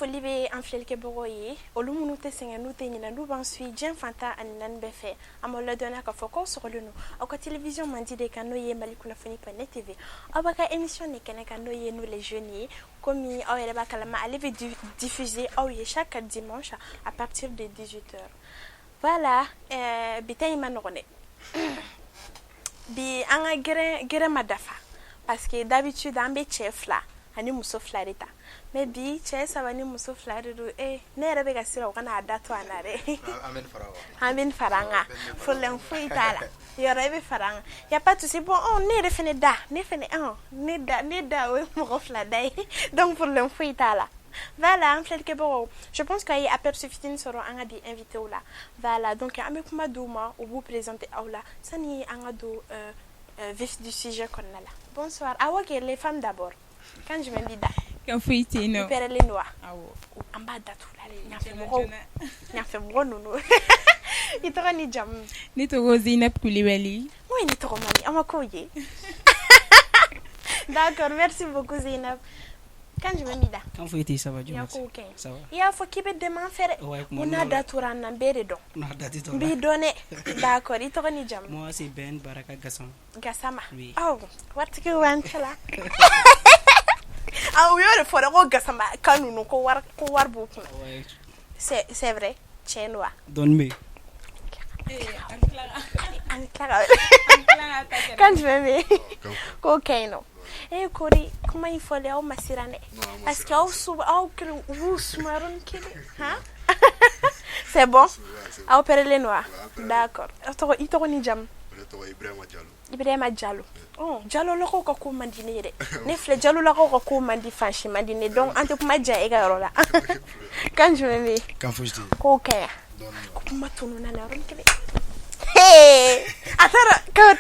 Foli bɛ an filɛlikɛbagaw ye, olu minnu tɛ sɛgɛn, n'u tɛ ɲinɛ, n'u b'an suit diɲɛ fan 14 bɛɛ fɛ. An b'aw ladɔnniya k'a fɔ k'aw sɔgɔlen don aw ka télévision mandi de kan, n'o ye Mali kunnafoni.net TV, aw b'a ka émission de kɛnɛ kan, n'o ye Nous les jeunes ye. Komi aw yɛrɛ b'a kalama, ale bɛ diffuser aw ye chaque dimanche à partir de 18 heures. Voilà, bi ta in ma nɔgɔn dɛ. Bi an ka gɛrɛn gɛrɛn ma dafa, parce que d'habitude an bɛ cɛ fila ani muso fila de ta, mais bi cɛ saba ni muso fila de don. Ne yɛrɛ bɛ ka siran u kana a da to an na dɛ. An bɛ nin fara an kan, problème foyi t'a la. Yɔrɔ e bɛ fara an kan, y a pas de souci. Bon, ne yɛrɛ fɛnɛ da, ne fɛnɛ, ne da, ne da, o ye mɔgɔ fila da ye, donc problème foyi t'a la. Voilà, an filɛlikɛbagaw, je pense qu'a ye aperçu fitinin sɔrɔ an ka bi invité la. Voilà, donc an bɛ kuma d'u ma, u b'u présenter aw la sani an ka don vif du sujet kɔnɔna la. Bonsoir. Awɔ kɛ, les femmes d'abord. Kan jumɛn b'i da? Kan foyi tɛ yen nɔ. I pɛrɛlen don wa? Awɔ. An b'a datugu la dɛ, ɲafɛmɔgɔw, ɲafɛmɔgɔ ninnu. I tɔgɔ ni jamu? Ne tɔgɔ Zeynab Kulibali. N ko ye ne tɔgɔ man di, an ma k'o ye. D'accord, merci beaucoup Zeynab. Kan jumɛn b'i da? Kan foyi tɛ, ça va. I ya kow ka ɲi? I y'a fɔ k'i bɛ dɛmɛ an fɛ dɛ. Ko n'a da tora an na, n b'e de dɔn. N b'i dɔn dɛ. D'accord, i tɔgɔ ni jamu? Moi, c'est Ben Baraka Gassama. Gassama. Oui. Oh, waritigiw b'an cɛla. Ah, u y'o de fɔ dɛ, ko Gassama ka ninnu, ko wari b'u kunna. Ouais. C'est vrai, tiɲɛ don wa? Dɔɔni bɛ yen. An tila ka kan jumɛn bɛ yen? K'o ka ɲi nɔ. E kori kuma in fɔlen, aw ma siran dɛ, parce que aw su aw kelen u b'u suma yɔrɔnin kelen han. C'est bon, aw pɛrɛlen don wa? D'accord. Aw tɔgɔ, i tɔgɔ ni jamu? Ne tɔgɔ Ibrahima Jalo. Ibrahima Jalo. Oh, Jalolakaw ka ko man di ne ye dɛ. Ne filɛ, Jalolakaw ka ko man di, fan si man di ne. Donc an tɛ kuma diya e ka yɔrɔ la. Kan jumɛn bɛ yen? Kan foyi tɛ yen. K'o ka ɲi. Dɔɔni. Ko kuma tununna na yɔrɔnin kelen. Hey! A taara ka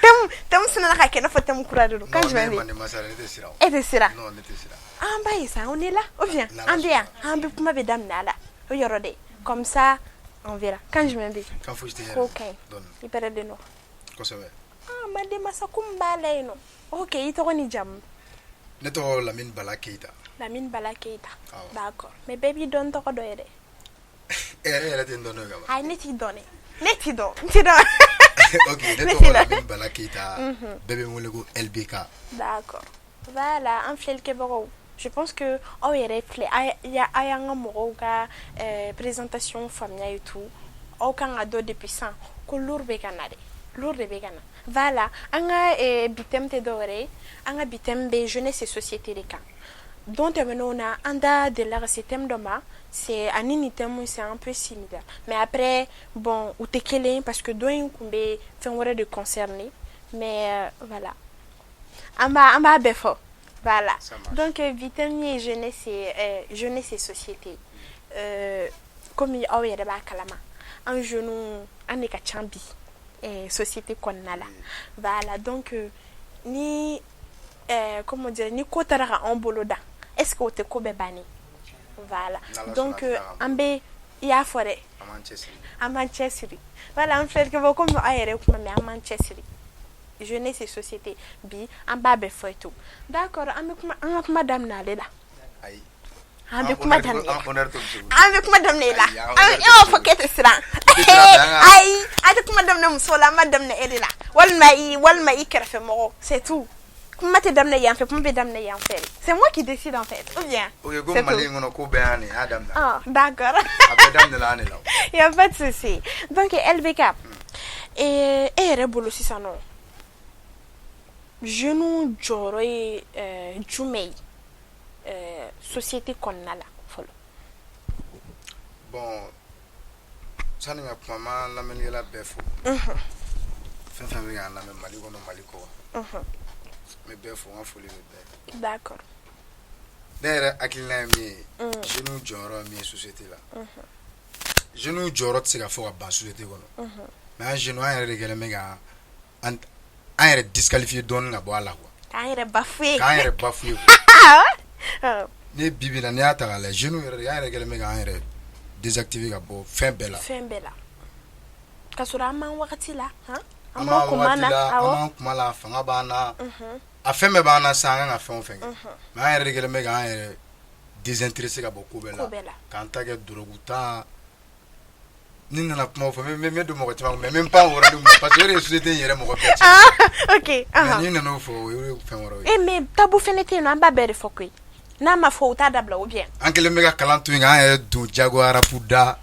thème sinna ka kɛ i n'a fɔ thème kura de don. Kan jumɛn bɛ yen? Mande masa, ne tɛ siran o. E tɛ siran? Non, ne tɛ siran. An b'a ye sa, on est là ou bien? N'Ala An bɛ yan, an bɛ kuma bɛ daminɛ a la o yɔrɔ de, comme ça on verra. Kan jumɛn bɛ yen? Kan foyi tɛ yen. K'o ka ɲi? Dɔɔni. I pɛrɛlen don? Kosɛbɛ. Ah, mande masa ko min b'a la yen nɔ. Ok, i tɔgɔ ni jamu? Ne tɔgɔ Lamine Bala Keita. Lamine Bala Keita. Awɔ. D'accord, mais bɛɛ b'i dɔn tɔgɔ dɔ ye dɛ. E yɛrɛ tɛ n dɔn n'o ye ka ban. Ayi, ne t'i dɔn dɛ, ne t'i dɔn, n t'i dɔn. Ok, ne Ne tɔgɔ t'i dɔn. Lamine Bala Keita. Bɛɛ bɛ n wele ko LBK. D'accord. Voilà, an filɛlikɛbagaw, je pense que aw yɛrɛ filɛ, a y'an ka mɔgɔw ka présentation faamuya et tout. Aw kan ka dɔn depuis sisan ko lourd bɛ ka na dɛ, lourd de bɛ ka na. Voilà, an ka bi thème tɛ dɔwɛrɛ ye, an ka bi thème bɛ jeunesse et société de kan. Don tɛmɛnenw na, an da delila ka se thème dɔ ma, c'est ani nin thème, c'est un peu similaire, mais après bon, u tɛ kelen ye, parce que dɔ in kun bɛ fɛn wɛrɛ de concerner, mais voilà, an b'a bɛɛ fɔ. Voilà. Ça marche. Donc bi thème ye jeunesse et société. Komi aw yɛrɛ b'a kalama, an jeunes, an de ka ca bi société kɔnɔna la. Voilà, donc ni comment dire, ni ko taara ka anw bolo da, est ce que o tɛ ko bɛɛ bannen? Voilà. N'Ala Donc sɔnna, a tɛ taa an bɛ, i y'a fɔ dɛ. An b'an cɛsiri. An b'an cɛsiri. Voilà, an filɛlikɛbagaw, komi aw yɛrɛ ye kuma mɛn, an b'an cɛsiri, jeunesse et société, bi an b'a bɛɛ fɔ et tout. D'accord, an bɛ kuma, an ka kuma daminɛ ale la. Ayi. An bɛ kuma daminɛ. An honneur to muso bolo. An bɛ kuma daminɛ e la. Ayi, an An honneur e to b'a muso fɔ k'e tɛ siran. Tɛ siran, mais Ayi, an tɛ kuma daminɛ muso la, an b'a daminɛ e de la, walima i kɛrɛfɛ mɔgɔ, c'est tout. Kuma tɛ daminɛ yan fɛ, kuma bɛ daminɛ yan fɛ de. C'est moi qui décide en fait, ou bien? Ok, ko C'est Mali tout. in kɔnɔ, ko bɛɛ y'an de ye, an y'a daminɛ. Ah, d'accord. A bɛɛ daminɛla an de la o. Y a pas de souci. Donc LBK, e yɛrɛ bolo sisan nɔ, jeunes jɔyɔrɔ ye jumɛn ye société kɔnɔna la fɔlɔ? Bon, sani ka kuma, n b'an lamɛnnikɛla bɛɛ fo. Fɛn fɛn bɛ k'an lamɛn Mali kɔnɔ, Mali kɔ kan. N bɛ bɛɛ fo, n ka foli bɛ bɛɛ ye. Ne yɛrɛ hakilina ye min ye, jeunes jɔyɔrɔ ye min ye société la, jeunes jɔyɔrɔ tɛ se ka fɔ ka ban société kɔnɔ, mais an jeunes, an yɛrɛ de kɛlen bɛ ka an yɛrɛ disqualifier dɔɔnin ka bɔ a la quoi. K'an yɛrɛ bafouer. K'an yɛrɛ bafouer quoi. Ne bi bi in na, n'i y'a ta k'a lajɛ, jeunes yɛrɛ de, an yɛrɛ kɛlen bɛ k'an yɛrɛ désactiver ka bɔ fɛn bɛɛ la. Fɛn bɛɛ la, ka sɔrɔ an m'an wagati la han. An an b'an b'an kuma wagati na la, an b'an kuma la, fanga b'an na, a fɛn bɛɛ b'an na sisan, an kan ka fɛn o fɛn kɛ, mais an yɛrɛ de kɛlen bɛ k'an yɛrɛ désintéressé ka bɔ ko bɛɛ la, k'an ta kɛ drogue ta. Ni nana kuma fɔ, n bɛ don mɔgɔ caman, mais n bɛ pan o yɔrɔnin kunna, parce que o de ye société in yɛrɛ mɔgɔ bɛɛ tiɲɛ. Ok. Mais n'i nana o fɔ, o ye fɛn wɛrɛw ye. Eh, mais tabou fɛnɛ tɛ yen nɔ, an b'a bɛɛ de fɔ koyi. N'a ma fɔ, u t'a dabila ou bien? An kɛlen bɛ ka kalan to yen, k'an yɛrɛ don jagoya rap da.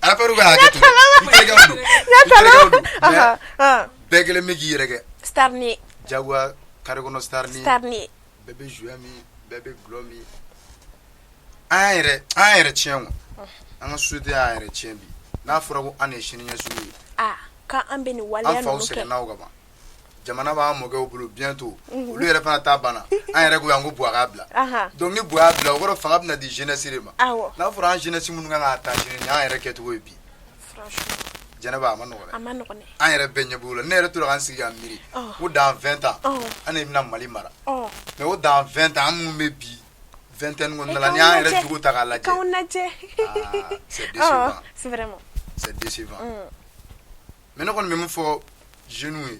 Rappeur ka hakɛ to, i terikɛw don, i terikɛw don, mais bɛɛ kɛlen bɛ k'i yɛrɛ kɛ star ni jagoya carré kɔnɔ star ni star ni. Bɛɛ bɛ joint min, bɛɛ bɛ dɔlɔ min. An yɛrɛ tiɲɛ quoi, an ka société y'an yɛrɛ tiɲɛ bi. N'a fɔra ko an de ye sini ɲɛsigi ye, ah, k'an bɛ nin waleya an faw ninnu kɛ. Sɛgɛnna o ka ban. Jamana b'an mɔkɛw bolo, bientôt olu yɛrɛ fana ta banna. An yɛrɛ ko yan ko Buwa k'a bila. Donc ni Buwa y'a bila, o kɔrɔ fanga bɛna di jeunesse de ma. N'a fɔra an jeunesse minnu kan k'a ta sini, nin y'an yɛrɛ kɛcogo ye bi. Franchement. Jɛnɛba, a ma nɔgɔn dɛ. A ma nɔgɔn dɛ. An yɛrɛ bɛɛ ɲɛ b'o la. Ne yɛrɛ tora k'an sigi ka miiri ko dans 20 ans, an de bɛna Mali mara. Mais o dans 20 ans, an minnu bɛ bi vingtaine kɔnɔna la, n'i y'an yɛrɛ jogo ta k'a lajɛ, k'anw lajɛ, ah, c'est décevant. C'est vraiment C'est décevant. Mais ne kɔni bɛ min fɔ jeunes ye,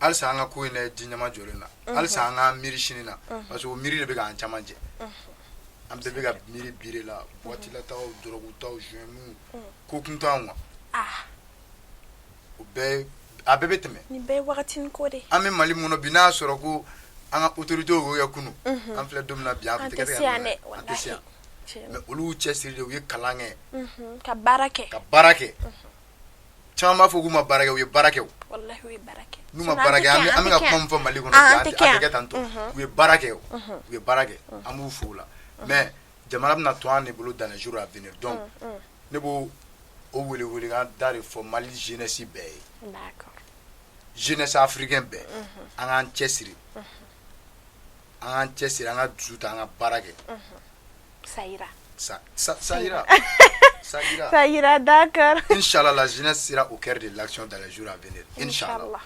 halisa an ka ko in lajɛ ji ɲɛma jɔlen na, halisa an k'an miiri sini na, parce que o miiri de bɛ k'an caman jɛ. An bɛɛ bɛ ka miiri bi de la, boîte la tagaw, drogue taw, joint ko kuntanw quoi. O bɛɛ, a bɛɛ bɛ tɛmɛ. Nin bɛɛ ye wagatinin ko de ye. An bɛ Mali min kɔnɔ bi, n'a y'a sɔrɔ ko an ka autorités y'o kɛ kunun, an filɛ don min na bi, an an tɛ tɛ se se yan dɛ. An tɛ se yan. Tiɲɛ. Mais olu y'u cɛsiri de, u ye kalan kɛ, ka baara kɛ. Ka baara kɛ. Caman b'a fɔ k'u ma baara kɛ, u ye baara kɛ o. Wallahi, u ye baara kɛ. N'u ma baara kɛ, an bɛ ka kuma min fɔ Mali kɔnɔ bi, an an tɛ tɛ kɛ a tɛ yan. kɛ tan tɔ. U ye baara kɛ o, u ye baara kɛ, an b'u fo o la. Mais jamana bɛna to an de bolo dans les jours à venir. Donc ne b'o o wele welekan da de fɔ Mali jeunesse bɛɛ ye, jeunesse africain bɛɛ, an k'an cɛsiri, an k'an cɛsiri, an ka dusu ta, an ka baara kɛ. Ça ira. Ça ira, ça ira. Ça ira, d'accord. Inch'Allah, la jeunesse sera au cœur de l'action dans les jours à venir, Inch'Allah. Inch'Allah.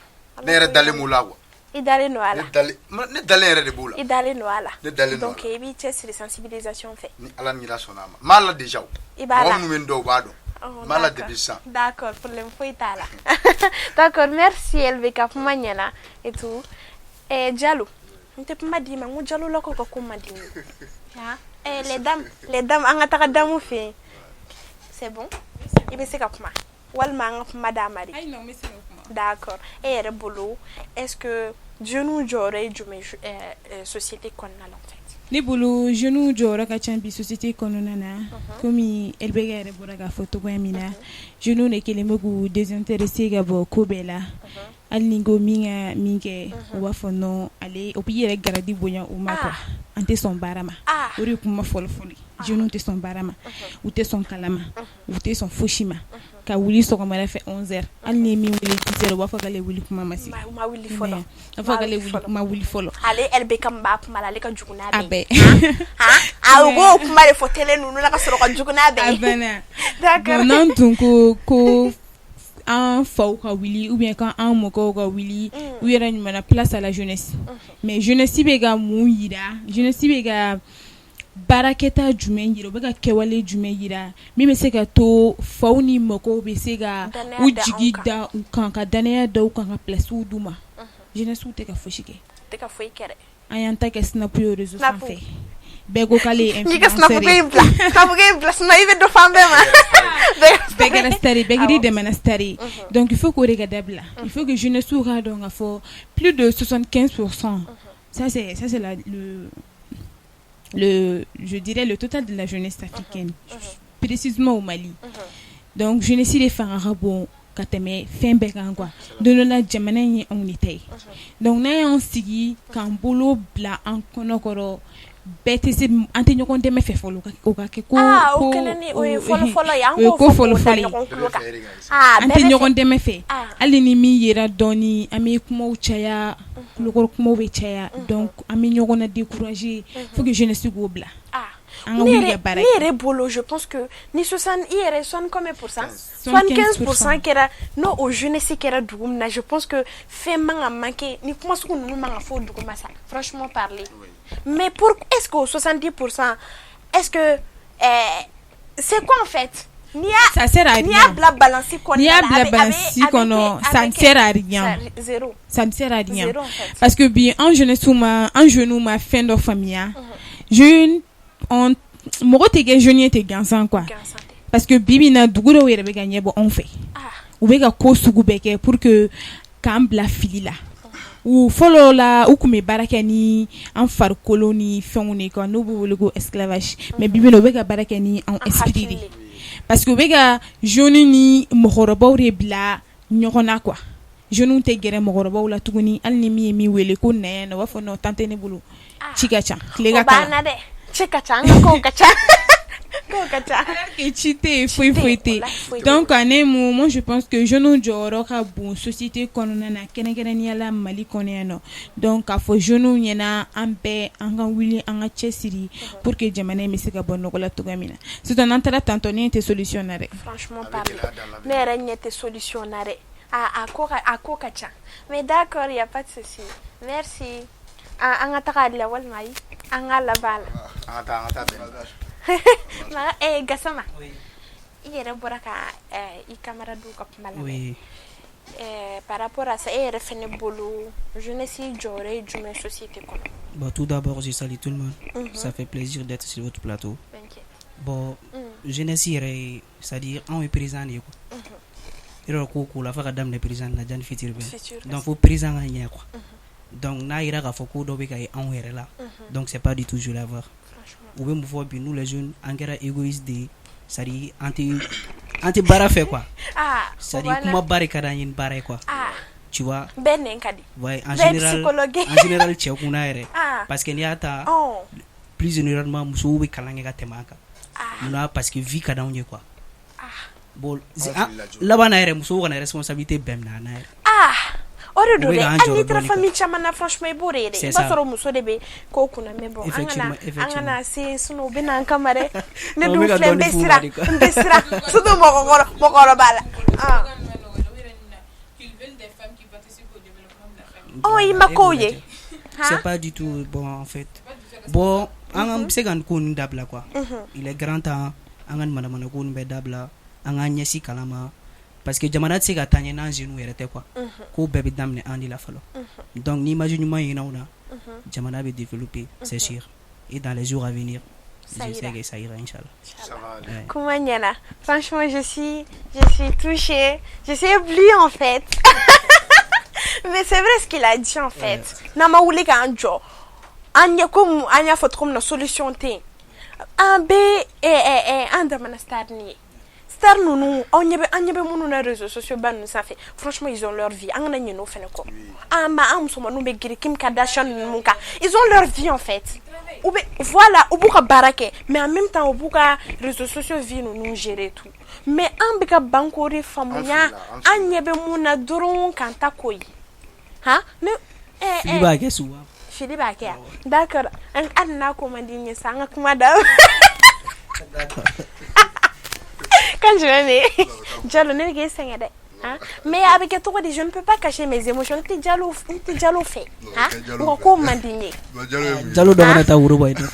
Ne yɛrɛ dalen b'o la quoi. I dalen don a la. Ne dalen yɛrɛ de b'o la. I dalen don a la. Ne dalen don a Donc la. i b'i cɛsiri sensibilisation fɛ. Ni Ala ni sɔnna a ma, n b'a la déjà o. I b'a la. Mɔgɔ minnu bɛ n dɔn, u b'a dɔn. Oh, n b'a la d'accord. depuis sisan. D'accord, problème foyi t'a la. D'accord, merci LBK, kuma ɲɛna et tout. Eh, Jalo, n tɛ kuma d'i ma, n ko Jalo lakaw ka ko man di n ye. Han? Eh, les dames, les dames, an ka taga damu fɛ yen. C'est bon? I bɛ se ka kuma. Walima an ka kuma d'a ma de. Ayi, non, n bɛ se ka kuma. D'accord. E yɛrɛ bolo, est-ce que jeunes jɔyɔrɔ ye jumɛn ye société kɔnɔna la en fait? Ne bolo, jeunes jɔyɔrɔ ka ca bi société kɔnɔna na. Komi LBK yɛrɛ bɔra k'a fɔ cogoya min na, jeunes de kɛlen bɛ k'u désintéressé ka bɔ ko bɛɛ la. Hali ni ko min ka min kɛ, u b'a fɔ non, ale o b'i yɛrɛ grade bonya u ma quoi. An tɛ sɔn baara ma. O de ye kuma fɔlɔ fɔlɔ ye. Jeunes tɛ sɔn baara ma, u tɛ sɔn kalan ma, u tɛ sɔn fosi ma. Ka wuli sɔgɔmada fɛ 11h, hali ni ye min wele 10h, u b'a fɔ k'ale wuli kuma ma se. U ma wuli fɔlɔ. A fɔ k'ale wuli kuma wuli fɔlɔ. Ale LBK min b'a kuma la, ale ka jugu n'a A bɛɛ ye. bɛɛ. Han, a u b'o kuma de fɔ télé ninnu la ka sɔrɔ ka jugu n'a bɛɛ A ye. banna. D'accord. Bon, n'an tun ko an faw ka wuli ou bien k'an mɔkɛw ka wuli, u yɛrɛ ɲuman place à la jeunesse. Mais jeunesse bɛ ka mun yira? Jeunesse bɛ ka baarakɛta jumɛn yira? U bɛ ka kɛwale jumɛn yira min bɛ se ka to faw ni mɔkɛw bɛ se ka Danaya u da anw jigi kan. da u kan, ka danaya da u kan, ka place d'u ma? Jeunesse tɛ ka fosi kɛ. Tɛ ka foyi kɛ dɛ. An y'an ta kɛ snap ye réseau Snap. sanfɛ, bɛɛ ko k'ale ye N'i ka snap influenceur ko ye. in bila, snap ko in bila, sinon i bɛ dɔ fɔ an bɛɛ ma. Bɛɛ kɛra star ye, bɛɛ kɛra i Awɔ. dɛmɛna star ye. Donc il faut k'o de ka dabila. Il faut que jeunesse k'a dɔn k'a fɔ plus de 75%, ça c'est la le je dirais le total de la jeunesse africaine, précisément au Mali. Donc jeunesse de fanga ka bon ka tɛmɛ fɛn bɛɛ kan quoi. Don dɔ la, jamana in ye anw de ta ye. Donc n'an y'an sigi k'an bolo bila an kɔnɔ kɔrɔ, bɛɛ tɛ se, an tɛ ɲɔgɔn dɛmɛ fɛ fɔlɔ, o ka kɛ ko Ah, o ko kɛlen ni o ye fɔlɔ fɔlɔ ye, an o ye k'o ko fɔ k'o fɔlɔ da fɔlɔ ye. ɲɔgɔn tulo kan. Ah, An bɛɛ tɛ bɛ ɲɔgɔn fɛ. dɛmɛ fɛ. Hali ni min yera dɔɔni, an bɛ kumaw caya, kulokɔrɔ kumaw bɛ caya. Donc an bɛ ɲɔgɔn na décourager. Faut que jeunesse k'o bila. An ka Ne wuli yɛrɛ ka baara ne kɛ. yɛrɛ bolo, je pense que ni 60, i yɛrɛ 60 combien pour cent, 75% kɛra n'o o jeunesse kɛra dugu min na, je pense que fɛn man ka manquer, ni kuma sugu ninnu man ka fɔ o dugu ma sa, franchement parler. Mais pour est-ce que au 70%, est-ce que c'est quoi en fait? N'i y'a Ça sert à n'i y'a rien. bila balance kɔnɔna N'i y'a la, bila a bɛ balance a bɛ kɔnɔ, kɛ- a ça bɛ ne kɛ- sert à rien. Zéro. Ça ne sert à rien. Zéro, en fait. Parce que bi, an jeunesse ma, an jeunes ma fɛn dɔ faamuya. Jeune, on mɔgɔ tɛ kɛ jeune ye ten gansan quoi, gansan tɛ, parce que bi bi in na dugu dɔw yɛrɛ bɛ ka ɲɛbɔ anw fɛ, u bɛ ka ko sugu bɛɛ kɛ pour que k'an bila fili la. U fɔlɔ la, u tun bɛ baara kɛ ni an farikolo ni fɛnw de quoi, n'u b'u wele ko esclavage, mais bi bi in na u bɛ ka baara kɛ ni anw esprit de ye, parce que u bɛ ka jeune ni mɔgɔkɔrɔbaw de bila ɲɔgɔn na quoi. Jeunes tɛ gɛrɛ mɔgɔkɔrɔbaw la tuguni, hali ni min ye min wele ko na yan nɔ, u b'a fɔ non, temps tɛ ne bolo, ci ka ca, tile ka kalan dɛ, ci ka ca, an ka kow ka ca, kow ka ca, ci tɛ yen, foyi foyi tɛ yen. Donc ne moi, je pense que jeunes jɔyɔrɔ ka bon société kɔnɔna na, kɛrɛnkɛrɛnnenya la Mali kɔnɔ yan nɔ. Donc k'a fɔ jeunes ɲɛna, an bɛɛ an ka wuli, an ka cɛsiri pour que jamana in bɛ se ka bɔ nɔgɔ la cogoya min na. Sinon n'an taara tantɔ, ne tɛ solution na dɛ. Franchement parler, ne yɛrɛ ɲɛ tɛ solution na dɛ. A ko ka ca, mais d'accord, y a pas de souci, merci. An ka taga la walima ayi, an ka laban la. An ka taa, an ka taa. Bɛn. Gasama, i yɛrɛ bɔra ka i camarade ka kuma lamɛn par rapport à ça, e yɛrɛ fɛnɛ bolo, jeunesse jɔyɔrɔ ye jumɛn société kɔnɔ? Bon, tout d'abord, je salue tout le monde. Ça fait plaisir d'être sur votre plateau. Bon, jeunesse yɛrɛ, c'est-à-dire anw ye présent de ye quoi. Yɔrɔ ko ko la fo ka daminɛ présent na janni futur bɛ. Donc fo présent ka ɲɛ quoi. Donc n'a yira k'a fɔ ko dɔ bɛ ka ye anw yɛrɛ la, donc c'est pas du tout joli à voir. U bɛ mun fɔ bi? Nous les jeunes, an kɛra égoïste de ye, c'est-à-dire an tɛ baara fɛ quoi. C'est-à-dire kumaba de ka d'an ye ni baara ye quoi. Tu vois? Bɛɛ nɛn ka di. Ouais, en général cɛ kunna yɛrɛ. Parce que n'i y'a ta, plus généralement musow bɛ kalan kɛ ka tɛmɛ an kan. Munna? Parce que vie ka d'anw ye quoi. Bon, laban na yɛrɛ, musow kana responsabilité bɛɛ minɛ an na yɛrɛ. Ah, o de don dɛ. Hali n'i taara famille caman na, franchement, i b'o de ye dɛ. I b'a sɔrɔ muso de bɛ ko kunna. Mais bon, an kana se, sinon u bɛ na an kama dɛ. Ne dun filɛ, n bɛ siran, n bɛ siran, surtout mɔgɔkɔrɔba la. Ɔ, i ma kow ye. C'est pas du tout bon en fait. Bon, an bɛ se ka nin ko ninnu dabila quoi. Il est grand temps an ka nin manamana ko ninnu bɛɛ dabila, an k'an ɲɛsin kalan ma, parce que jamana tɛ se ka taa ɲɛ n'an jeunes yɛrɛ tɛ quoi. Ko bɛɛ bɛ daminɛ an de la fɔlɔ. Donc ni image ɲuman yera anw na, jamana bɛ développer, c'est sûr, et dans les jours à venir, je sais que ça ira, inchallah. Kuma ɲɛna. Franchement, je suis touchée, je suis éblouie en fait. Mais c'est vrai ce qu'il a dit en fait. N'an ma wuli k'an jɔ an ɲɛ, komi an y'a fɔ cogo min na, solution tɛ yen. An bɛ an damana star ni ye, star ninnu, aw ɲɛ bɛ, an ɲɛ bɛ minnu na réseaux sociaux ba ninnu sanfɛ, franchement, ils ont leur vie. An kana ɲinɛ o fɛnɛ kɔ. An ma an musomaninw bɛ girin Kim Kardashian ninnu kan, ils ont leur vie en fait. U bɛ, voilà, u b'u ka baara kɛ, mais en même temps u b'u ka réseaux sociaux vie ninnu gérer tout. Mais an bɛ ka ban k'o de faamuya. An ɲɛ bɛ mun na dɔrɔn? K'an ta ko ye han ne. Fili b'a kɛ souvent. Fili b'a kɛ yan, d'accord. Hali n'a ko man di n ye sa, an ka kuma da kan jumɛn bɛ yen? Jalo, ne bɛ k'e sɛgɛn dɛ. Hein? Mais a bɛ kɛ cogo di? Je ne peux pas cacher mes émotions. N tɛ Jalo, n tɛ Jalo fɛ. Han, u ka ko man di n ye. Jalo dɔ kana taa woro bɔ ye dɛ.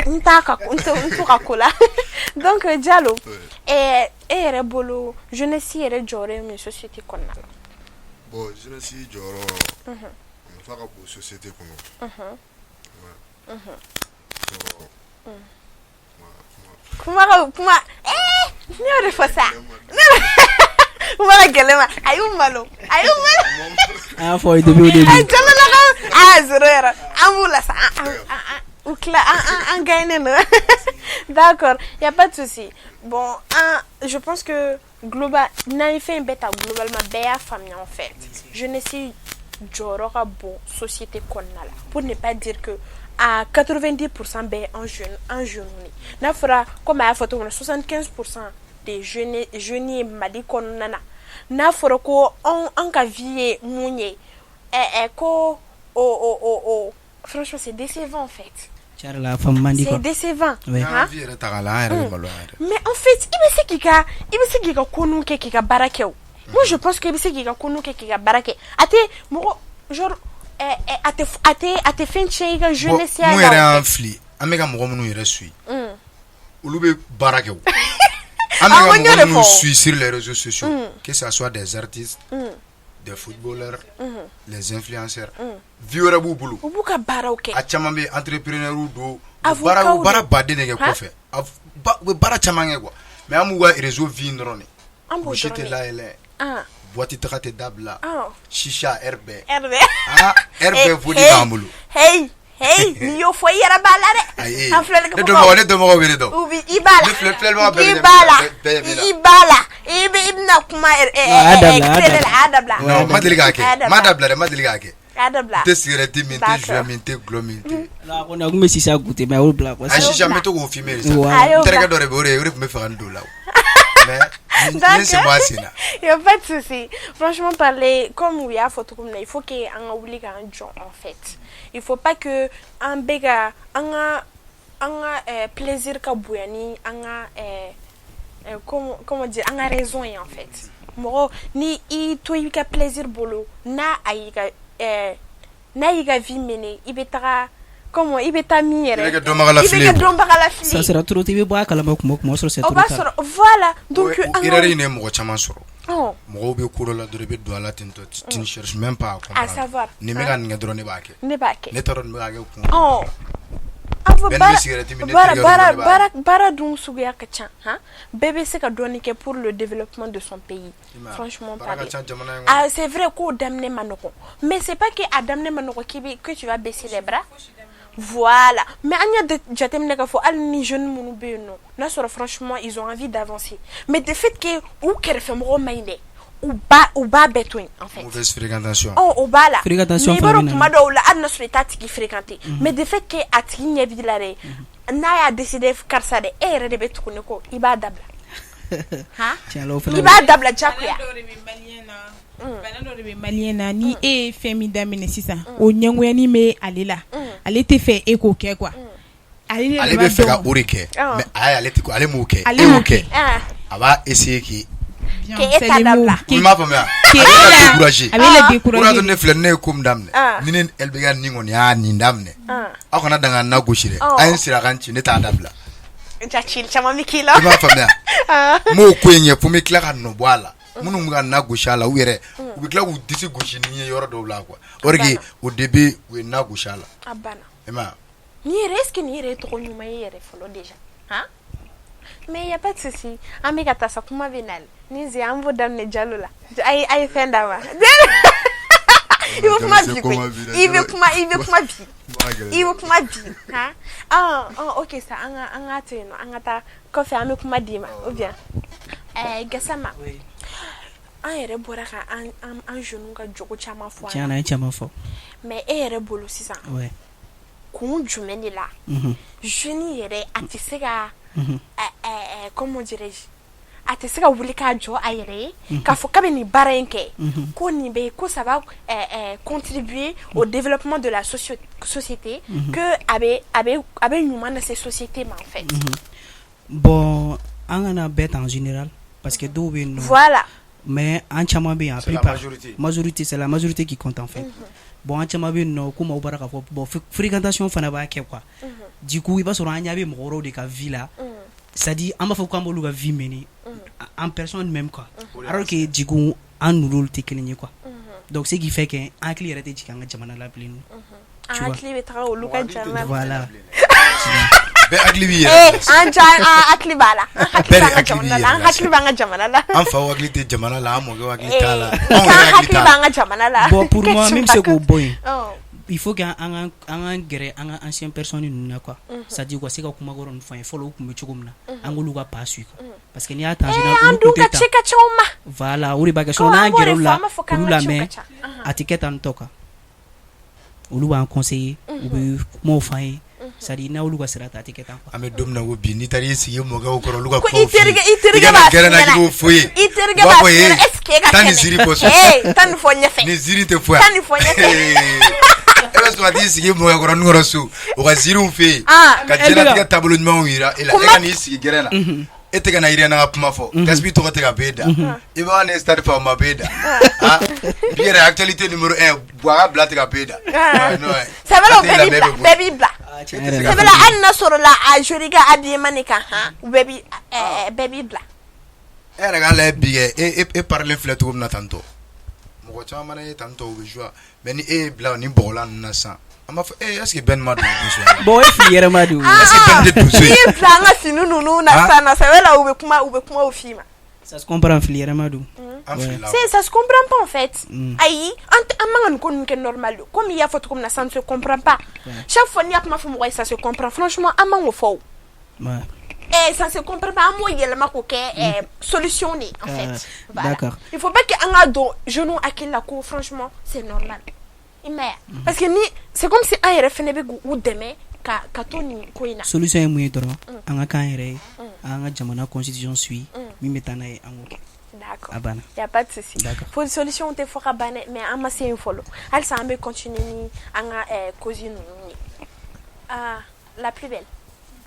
N t'a ka, n tɛ, n t'u ka ko la. Donc Jalo, e yɛrɛ bolo, jeunesse yɛrɛ jɔyɔrɔ ye mun ye société kɔnɔna la? Bon, jeunesse jɔyɔrɔ, a nafa ka bon société kɔnɔ. Kuma ka kuma, ne y'o de fɔ sa, kuma ka gɛlɛn ma. A y'u malo, a y'u malo. An y'a fɔ depuis au début. Jalo la ka ah zéro yɛrɛ, an b'u la sa, u tila an gagné don. D'accord, y a pas de souci. Bon, an, je pense que global, n'an ye fɛn bɛɛ ta globalement, bɛɛ y'a faamuya en fait, jeunesse jɔyɔrɔ ka bon société kɔnɔna la, pour ne pas dire que à 90% bɛɛ an jeune, an jeunes de. N'a fɔra comme a y'a fɔ cogo min na, 75% des jeunes, jeunes ye Mali kɔnɔna na. N'a fɔra ko an ka vie ye mun ye, ko o franchement, c'est décevant en fait. Tiɲɛ yɛrɛ la, a faamu man di quoi. C'est décevant. Ouais. N'an vie yɛrɛ ta k'a lajɛ, an yɛrɛ bɛ maloya yɛrɛ. Mais en fait, i bɛ se k'i ka, i bɛ se k'i ka ko ninnu kɛ, k'i ka baara kɛ o. Moi, je pense que i bɛ se k'i ka ko ninnu kɛ, k'i ka baara kɛ. A tɛ mɔgɔ genre a tɛ fɛn tiɲɛ i ka jeunesse ya la. Mun yɛrɛ y'an fili, an bɛ ka mɔgɔ minnu yɛrɛ suit, olu bɛ baara kɛ o. An bɛ ka mɔgɔ minnu suit sur les réseaux sociaux, que ça soit des artistes, Des footballeurs, les influenceurs, vie wɛrɛ b'u bolo, u b'u ka baaraw kɛ, a caman bɛ entrepreneur don, u bɛ baara baden de kɛ kɔfɛ, u bɛ baara caman kɛ quoi mais an b'u ka réseau vie dɔrɔn de, misi tɛ layɛlɛ, boîte taga tɛ dabila, chicha heure bɛɛ, aa heure bɛɛ vodka b'an bolo, hey hey n'i y'o fɔ i yɛrɛ b'a la dɛ, ayi ne dɔnbagaw ne dɔnbagaw bɛ ne dɔn, i b'a la, ne filɛbagaw bɛɛ i b'a la, i b'a la, i bɛna kuma télé la, a dabila, non n ma deli k'a kɛ, n m'a dabila dɛ, n ma deli k'a kɛ, a dabila, n tɛ cigarette min, n tɛ joint min, n tɛ dɔlɔ min, a kɔni a tun bɛ chicha goûter mais a y'o bila quoi, a chicha n bɛ to k'o fumer de sa, n terikɛ dɔ de bɛ yen o de tun bɛ fɛ ka n don o la mais n ye sen bɔ a sen na. Il y a pas de souci. Franchement parler, comme u y'a fɔ cogo min na, il faut que an ka wuli k'an jɔ en fait. Il faut pas que an bɛ ka an ka an ka plaisir ka bonya ni an ka comment dire an ka raison ye en fait. Mɔgɔ ni i to i ka plaisir bolo n'a a y'i ka n'a y'i ka vie mener i bɛ taga comment i bɛ taa min yɛrɛ i bɛ kɛ dɔnbagalafili ye i bɛ kɛ dɔnbagalafili ça sera trop i bɛ bɔ a kalama kuma o kuma o b'a sɔrɔ c'est trop tard o b'a sɔrɔ voilà donc an ka erreur in de ye mɔgɔ caman sɔrɔ mɔgɔw bɛ ko dɔ la dɔrɔn i bɛ don a la ten tɔ tu ne cherches même pas à comprendre à savoir nin bɛ ka nin kɛ dɔrɔn ne b'a kɛ ne b'a kɛ ne t'a dɔn nin bɛ ka kɛ kun baara dun suguya ka ca han bɛɛ bɛ se ka dɔɔnin kɛ pour le développement de son pays franchement parler ah c'est vrai k'o daminɛ man nɔgɔn mais c'est pas que a daminɛ man nɔgɔn k'i bɛ que tu vas baisser les bras voilà mais an y'a jateminɛ k'a fɔ hali ni jeunes minnu bɛ yen nɔ n'a sɔrɔ franchement ils ont envie d'avancer mais de fait que u kɛrɛfɛmɔgɔw man ɲi dɛ u b'a bɛɛ to yen en fait mauvaise fréquentation ɔ o b'a la fréquentation mais i b'a dɔn kuma dɔw la hali n'a sɔrɔ i t'a tigi fréquenter mais de fait que a tigi ɲɛ b'i la dɛ n'a y'a décider karisa dɛ e yɛrɛ de bɛ tugu ne kɔ i b'a dabila han i b'a dabila diyagoya bana dɔ de bɛ malien na ni e ye fɛn min daminɛ sisan o ɲɛngoyanin bɛ ale la ale tɛ fɛ e k'o kɛ quoi ale bɛ fɛ ka o de kɛ mais ayi ale tɛ ale m'o kɛ e y'o kɛ a b'a essayer k'i k'e ta dabila i m'a faamuya a bɛ la décourager a bɛ la décourager o de y'a to ne filɛ ne ye ko min daminɛ ni ne LBK nin kɔni y'a nin daminɛ aw kana dan ka na gosi dɛ a ye n siri a ka n ci ne t'a dabila ja cili caman bɛ k'i la i m'a faamuya n m'o ko in kɛ fo n bɛ tila ka nɔ bɔ a la minnu bɛ ka na gosi a la u yɛrɛ u bɛ tila k'u disi gosi ni ye yɔrɔ dɔw la quoi or que au début u ye na gosi a la a banna i m'a ye Nin yɛrɛ est ce que nin yɛrɛ ye tɔgɔ ɲuman ye yɛrɛ fɔlɔ déjà han mais y a pas de souci an bɛ ka taa sa kuma bɛ na ni zen an b'o daminɛ Jalo la a ye fɛn d'a ma i bɛ kuma bi koyi i bɛ kuma i bɛ kuma bi i bɛ kuma bi han ah ok sa an ka an k'a to yen nɔ an ka taa kɔfɛ an bɛ kuma d'i ma ou bien ɛɛ Gasama an yɛrɛ bɔra ka an an jeunes ka jogo caman fɔ tiɲɛ na an ye caman fɔ mais e yɛrɛ bolo sisan ouais kun jumɛn de la jeune yɛrɛ a tɛ se ka comment dirais-je a tɛ se ka wuli k'a jɔ a yɛrɛ ye k'a fɔ k'a bɛ nin baara in kɛ ko nin bɛ ko ça va contribuer au développement de la société que a bɛ a bɛ a bɛ ɲuman lase société ma en fait bon an kana bɛɛ ta en général parce que dɔw bɛ yen nɔ voilà mais an caman bɛ yen la plupart majorité c'est la majorité qui compte en fait bon an caman bɛ yen nɔ komi aw bɔra k'a fɔ bon fréquentation fana b'a kɛ quoi du coup i b'a sɔrɔ an ɲɛ bɛ mɔgɔ wɛrɛw de ka vie la c'est à dire an b'a fɔ k'an b'olu ka vie mener en personne même quoi alors que du coup an n'olu tɛ kelen ye quoi donc ce qui fait que an hakili yɛrɛ tɛ jigin an ka jamana la bilen an hakili bɛ taga olu ka jamana voilà bɛɛ hakili b'i yɛrɛ an ja an hakili b'a la an hakili b'an ka jamana la an hakili b'an ka jamana la an faw hakili tɛ jamana la an mɔkɛw hakili t'a la anw yɛrɛ hakili b'an ka jamana la bon pour moi min bɛ se k'o bɔ yen il faut que an ka gɛrɛ an ka ancienne personne ninnu na quoi c'est à dire u ka se ka kuma kɔrɔ ninnu fɔ an ye fɔlɔ u tun bɛ cogo min na an k'olu ka pas suivre parce que n'i y'a ta en général an dun ka ci ka ca u ma voilà o de b'a kɛ sinon n'an gɛrɛ olu la k'olu lamɛn a tɛ kɛ tan tɔ quoi olu b'an conseiller u bɛ kumaw f'an ye c'est à dire n'olu ka sira ta a tɛ kɛ tan quoi an bɛ don min na ko bi n'i taara i sigi mɔkɛw kɔrɔ olu ka ko kumaw i terikɛ i terikɛ b'a b'a f'i ɲɛna ɲɛna k'i b'o f'u ye i terikɛ u b'a b'a fɔ f'i ɲɛna ee est ce que e ka taa nin kɛnɛ ziiri bɔ so ee taa nin fɔ ɲɛfɛ nin ziiri tɛ fɔ yan taa nin fɔ ɲɛfɛ e bɛ sɔn ka t'i sigi mɔkɛkɔrɔnin kɔrɔ so u ka ziiriw f'e ye ka diɲɛlatigɛ taabolo ɲumanw yira e la e ka n'i sigi gɛrɛn na e tɛ ka na Irena ka kuma fɔ Gaspi tɔgɔ tɛ ka b'e da i b'a ne stade fa ma b'e da bi yɛrɛ actualité numéro 1 Buwa ka bila tɛ ka b'e da c'est vrai o bɛɛ b'i bila bɛɛ b'i bila c'est vrai hali n'a sɔrɔ la a jeune ka habillement nin kan han bɛɛ b'i bila e yɛrɛ k'a lajɛ bi kɛ e parelen filɛ cogo min na tantôt Mɔgɔ caman mana ye tan tɔ u bɛ joie, mais ni e ye bila ni bɔgɔlan ninnu na sisan, an b'a fɔ e est ce que Ben ma don donso ya la? Bon, o ye fili yɛrɛma de ye o. Est ce que Ben tɛ donso ye? N'i y'i bila an ka fini ninnu na sisan nɔ, c'est vrai la, u bɛ kumaw f'i ma. Ça se comprend, fili yɛrɛma don. An filila. C'est ça se comprend pas en fait. Ayi, an man ka nin ko ninnu kɛ normal de. Comme i y'a fɔ cogo min na, ça ne se comprend pas. Chaque fois n'i y'a kuma fɔ mɔgɔ ye, ça se comprend. Franchement, an man k'o fɔ o. Eh, ça se comprend pas, an b'o yɛlɛma k'o kɛ solution de ye en fait. Voilà. D'accord. Il faut pas que an ka don jeunes hakili la ko franchement c'est normal. I m'a ye wa? Parce que ni c'est comme si an yɛrɛ fɛnɛ bɛ k'u dɛmɛ ka to nin ko in na. Solution ye mun ye dɔrɔn? An ka k'an yɛrɛ ye, an ka jamana constitution suit, min bɛ taa n'a ye, an k'o kɛ. D'accord. A banna. Y a pas de souci. D'accord. Fo solution tɛ fɔ ka ban dɛ, mais an ma se yen fɔlɔ. Halisa an bɛ continuer ni an ka cause ninnu ye. Ah, la plus belle.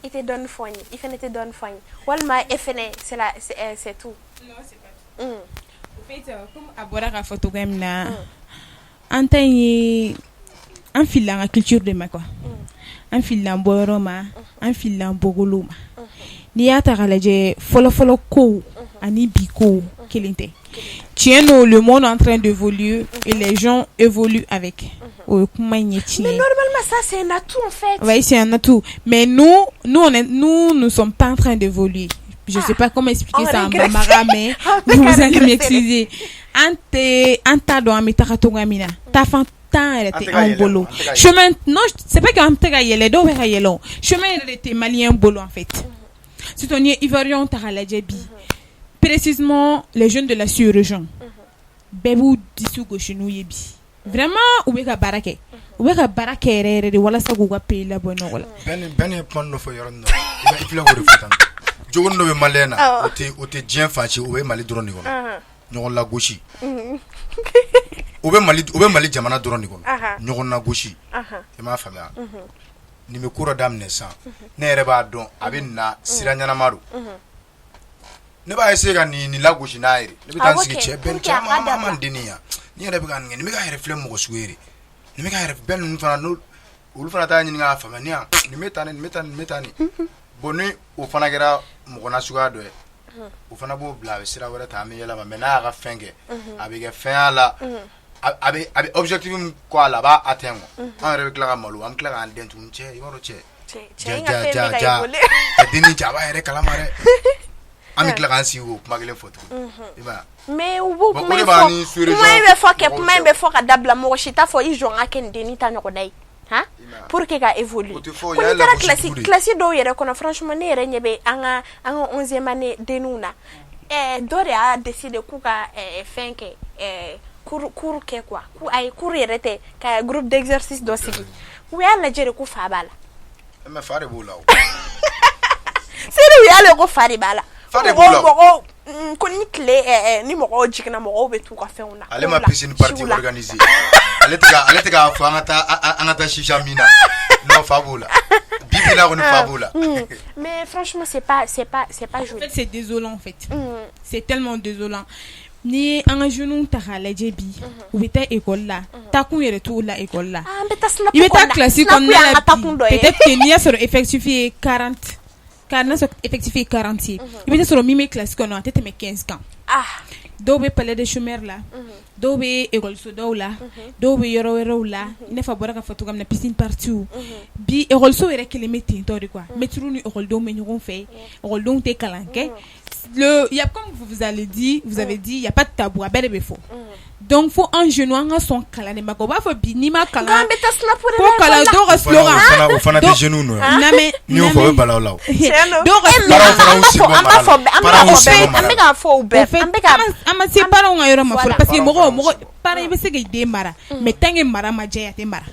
I tɛ dɔɔni fɔ n ye, i fɛnɛ tɛ dɔɔni fɔ n ye. Walima e fɛnɛ c'est la c'est c'est tout. Non, c'est pas tout. Au fait, comme a bɔra k'a fɔ cogoya min na, an ta in ye, an filila an ka culture de ma quoi. An filila an bɔyɔrɔ ma, an filila an bɔkolow ma. N'i y'a ta k'a lajɛ, fɔlɔfɔlɔ kow ani bi kow kelen tɛ. Tiɲɛ don, le monde est en train d'évoluer et les gens évoluent avec. O ye kuma in ye tiɲɛ Mais ye. normalement ça c'est un atout en fait. Oui, c'est un atout. Mais nous, nous, on est, nous, nous sommes pas en train d'évoluer. Je sais pas comment expliquer On ça en régresse. bambara, mais On fait vous qu'à allez régresser. m'excuser. An tɛ, an t'a dɔn an bɛ taga cogoya min na. Taafan tan yɛrɛ An tɛ tɛ ka anw yɛlɛ, bolo. an tɛ ka yɛlɛ. Chemin, non, c'est pas qu'an tɛ ka yɛlɛ, dɔw bɛ ka yɛlɛ o. Chemin yɛrɛ de tɛ malien bolo en fait. Surtout n'i ye Ivoirien ta k'a lajɛ bi, précisément les jeunes de la sous-région, bɛɛ b'u disi gosi n'u ye bi. Vraiment, u bɛ ka baara kɛ. U bɛ ka baara kɛ yɛrɛ yɛrɛ de walasa k'u ka pays labɔ nɔgɔ la. Ben ye kuma dɔ fɔ yɔrɔnin dɔ la, i filɛ k'o de fɔ tan. Jogo dɔ bɛ malien na, o tɛ diɲɛ fan si, o bɛ Mali dɔrɔn de kɔnɔ. Ɲɔgɔn lagosi. O bɛ Mali jamana dɔrɔn de kɔnɔ. Ɲɔgɔn lagosi. I m'a faamuya? Nin bɛ ko dɔ daminɛ sisan, ne yɛrɛ b'a dɔn a bɛ na sira ɲɛnama don. Ne b'a essayer ka nin lagosi n'a ye. Ne bɛ taa n sigi, cɛ Ben, cɛ an ma nin dennin yan. Ni yɛrɛ bɛ ka nin kɛ, nin bɛ k'a yɛrɛ filɛ mɔgɔ sugu ye de. Nin bɛ k'a yɛrɛ Ben ninnu fana n'o olu fana t'a ɲini k'a faamuya ni yan nin bɛ tan, nin bɛ tan, nin bɛ tan nin. Bon, ni o fana kɛra mɔgɔ nasuguya dɔ ye, o fana b'o bila, a bɛ sira wɛrɛ ta, an bɛ yɛlɛma. Mais n'a y'a ka fɛn kɛ, a bɛ kɛ fɛn y'a la, a bɛ objectif min kɔ a la, a b'a atteint quoi. An yɛrɛ bɛ tila ka malo, an bɛ tila k'an dɛn tuguni, cɛ, i b'a dɔn cɛ. Cɛ in ka fɛn bɛ ka évoluer. A dennin cɛ, a b'a yɛrɛ kalama dɛ. An bɛ tila k'an sigi k'o kuma kelen fɔ tuguni. I m'a ye? Mais u b'o Bon, kuma o de in b'an fɔ, ni sous-région kuma in bɛ fɔ kɛ, mɔgɔw kuma in cɛ. bɛ fɔ ka dabila, mɔgɔ si t'a fɔ i jɔ n ka kɛ nin dennin ta ɲɔgɔnna ye. Han, pour que ka évoluer. O tɛ fɔ, o Ko y'a n'i taara lagosi classe jugu de ye. Classe dɔw yɛrɛ kɔnɔ, franchement, ne yɛrɛ ɲɛ bɛ an ka 11e année denninw na. Dɔ de y'a décidé k'u ka fɛn kɛ, cours kɛ quoi. K'u ayi, cours yɛrɛ tɛ, ka groupe d'exercice dɔ sigi. U y'a lajɛ de ko fa b'a la. Mais fa de b'o la o. Seri, u y'a lajɛ ko fa de b'a la. Fa de b'o la o. Mɔgɔw ko ni tile ni mɔgɔw jiginna, mɔgɔw bɛ t'u ka fɛnw na. Ale ma Kow la, piscine party siw la. organiser. Ale tɛ k'a fɔ an ka taa chicha min na. Non, fa b'o la. Bi bi in na kɔni, fa b'o la. Mais franchement, c'est pas En joli. fait, c'est désolant en fait. C'est tellement désolant. N'i ye an ka jeunes ta k'a lajɛ bi, u bɛ taa école la, taakun yɛrɛ t'u la école la. An bɛ taa snap I bɛ taa kɔnɔna. classe Snap kɔnɔna y'an la ka taakun dɔ bi, ye. peut-être que n'i y'a sɔrɔ effectif ye 40, ka n'a sɔrɔ effectif ye 40 ye, i bɛ taa sɔrɔ min bɛ classe kɔnɔ, a tɛ tɛmɛ 15 kan. Dɔw bɛ palais des chômeurs la, dɔw bɛ école dɔw la, dɔw bɛ yɔrɔ wɛrɛw la, i n'a fɔ a bɔra ka fɔ cogoya min na, piscine party. Bi école so yɛrɛ kelen bɛ ten tɔ de quoi. Maître ni école denw bɛ ɲɔgɔn fɛ, école denw tɛ kalan kɛ. Le il y a, comme vous avez dit, vous avez dit, il y a pas de tabou, a bɛɛ de bɛ fɔ. Donc fo an jeunes an ka sɔn kalan de ma. U b'a fɔ bi n'i ma kalan K'an bɛ taa snap de ko la kalan école la. dɔw ka O fana slogan o fana o fana tɛ jeunes nɔ ye. Lamɛn. N'i y'o fɔ, o bɛ bala o la o. Tiɲɛ don. Dɔw ka Eh, mais Parents an fana an y'u b'a sen fɔ bɔ an b'a mara fɔ la. bɛɛ, an bɛ Parents k'a y'u fɔ sen bɛɛ, bɔ an mara bɛ la. k'a fɔ u bɛɛ, Au fait, an bɛ ka an ma se parents ka yɔrɔ ma fɔlɔ, Voilà. parce que Parents mɔgɔ fana y'u mɔgɔ sen bɔ. parent, i bɛ se k'i den mara, mais tant que mara ma diya, a tɛ mara.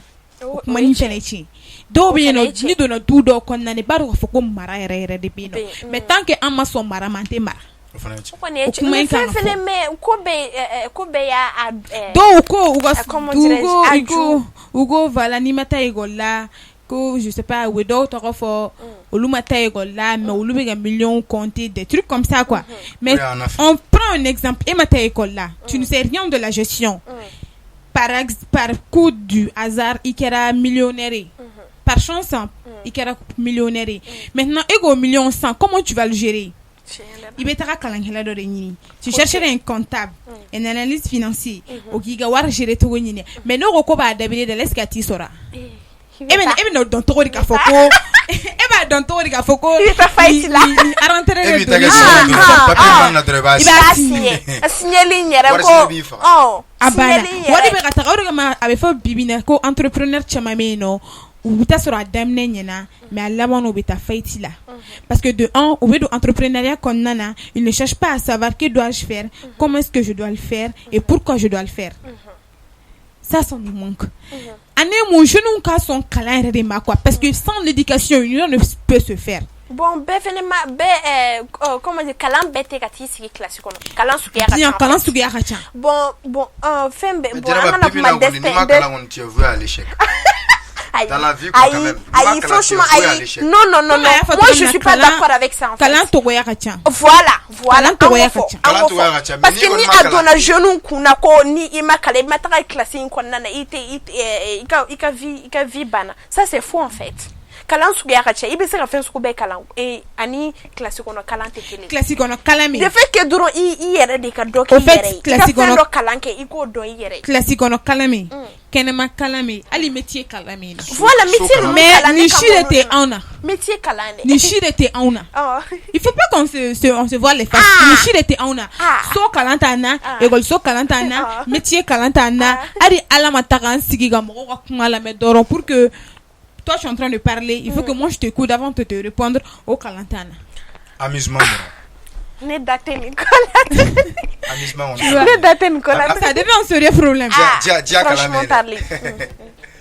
O Kuma o ye ni tiɲɛ. fɛnɛ tiɲɛ. Dɔw bɛ yen fana ye nɔ, tiɲɛ. n'i donna du dɔw kɔnɔna na, i b'a dɔn k'a fɔ ko mara yɛrɛ yɛrɛ de bɛ yen Bɛ nɔ, yen, mais tant que an ma sɔn mara ma, an tɛ mara. O fana ye tiɲɛ. O kɔni ye O tiɲɛ. kuma Mais in kan fɛn ka fɛnɛ fɔ. mais ko bɛɛ y'a a Dɔw ko u ka comment u dirais-je, ko a u ko ju. U ko voilà, n'i ma taa école la, ko je sais pas, u bɛ dɔw tɔgɔ fɔ, olu ma taa école la, mais olu bɛ ka millions compter, des trucs comme ça quoi. Mais O de y'an na on prend un exemple, e ma taa école la, tu ne sais rien de la gestion, par coup du hasard i kɛra millionnaire ye, par chance hein, i kɛra millionnaire ye. Maintenant e k'o million san, comment tu vas le gérer? I bɛ taga kalankɛla dɔ de ɲini, tu chercherais un comptable, un analyste financier, o k'i ka wari gérer cogo ɲini. Mais n'o ko ko b'a dabiri da la, est ce que a t'i sɔrɔ? E bɛ dɔn cogo di k'a fɔ ko e b'a dɔn cogo di k'a fɔ ko i bɛ taa faillite la? Nin rentrée E de b'i don ta kɛ nin papier mana dɔrɔn, i b'a i b'a signé. signé. A signeli in yɛrɛ Wari ko sini b'i faga. A banna. Signeli in Wari yɛrɛ bɛ ka taga. O de kama a bɛ fɔ bi bi in na ko entrepreneur caman bɛ yen nɔ, u bɛ taa sɔrɔ a daminɛ ɲɛna, mais a laban u bɛ taa faillite la, parce que de un, u bɛ don entrepreneuriat kɔnɔna na, ils ne cherchent pas à savoir que dois-je faire, comment est-ce que je dois le faire et pourquoi je dois le faire. Ça nous manque. Ani mun, jeunes ka sɔn kalan yɛrɛ de ma quoi, parce que sans l'éducation, rien ne peut se faire. Bon, bɛɛ fɛnɛ ma bɛɛ comment dire, kalan bɛɛ tɛ ka t'i sigi classe kɔnɔ. Kalan suguya ka Diɲɛ ca. Kalan suguya ka ca. Bon, fɛn bɛɛ Mais bon, an Jɛnɛba, kana bi bi in na kuma kɔni, n'i ma destin kalan kɔni, tu es voué à l'échec. Aïe, Dans la vie, quoi, quand aïe, même. N'i ma aïe, kalan, tu es franchement, voué à aïe. l'échec. Non, non, non, Comme non. a y'a fɔ Moi, cogo je min na, suis pas d'accord avec ça, en fait. Kalan togoya ka ca. Voilà. Kalan togoya An ka k'o ca. fɔ, an Kalan k'o togoya fɔ. ka ca, mais Parce n'i que kɔni ni ma a kalan- donna jeunes kunna ko ni i ma kalan, i ma taga classe in kɔnɔna na, i tɛ i ka vie banna. Ça, c'est faux, en fait. Kalan suguya ka ca. I bɛ se ka fɛn sugu bɛɛ kalan ani classe kɔnɔ kalan tɛ kelen. Classe kɔnɔ kalan min De fait que dɔrɔn i yɛrɛ de ka dɔ kɛ Au i fait, yɛrɛ ye. I ka classe fɛn kɔnɔ- dɔ kalan kɛ, i k'o dɔn i yɛrɛ ye. Classe kɔnɔ kalan min, kɛnɛma kalan min, hali métier kalan min na. Voilà, métier kalan. ninnu Mais kalan nin si de tɛ anw na. Métier kalan dɛ. Nin si de tɛ anw na. Il faut pas qu'on se, se, on se voit les faces. Ah. Nin si de tɛ anw na. Ah. So kalan t'an na, Ah. école kalan t'an na, Ah. métier kalan t'an na. Ah. Hali Ala ma taga an sigi ka mɔgɔw ka kuma lamɛn dɔrɔn pour que toi tu es en train de parler, il faut que moi je t'écoute avant de te répondre, o kalan t'an na. Amusement dɔrɔn. Ne da tɛ nin ko la. Amusement Tu vois. kɔni. Ne da tɛ nin ko la. Ça devient un sérieux problème. Diya kalan Franchement bɛ yen dɛ. parler.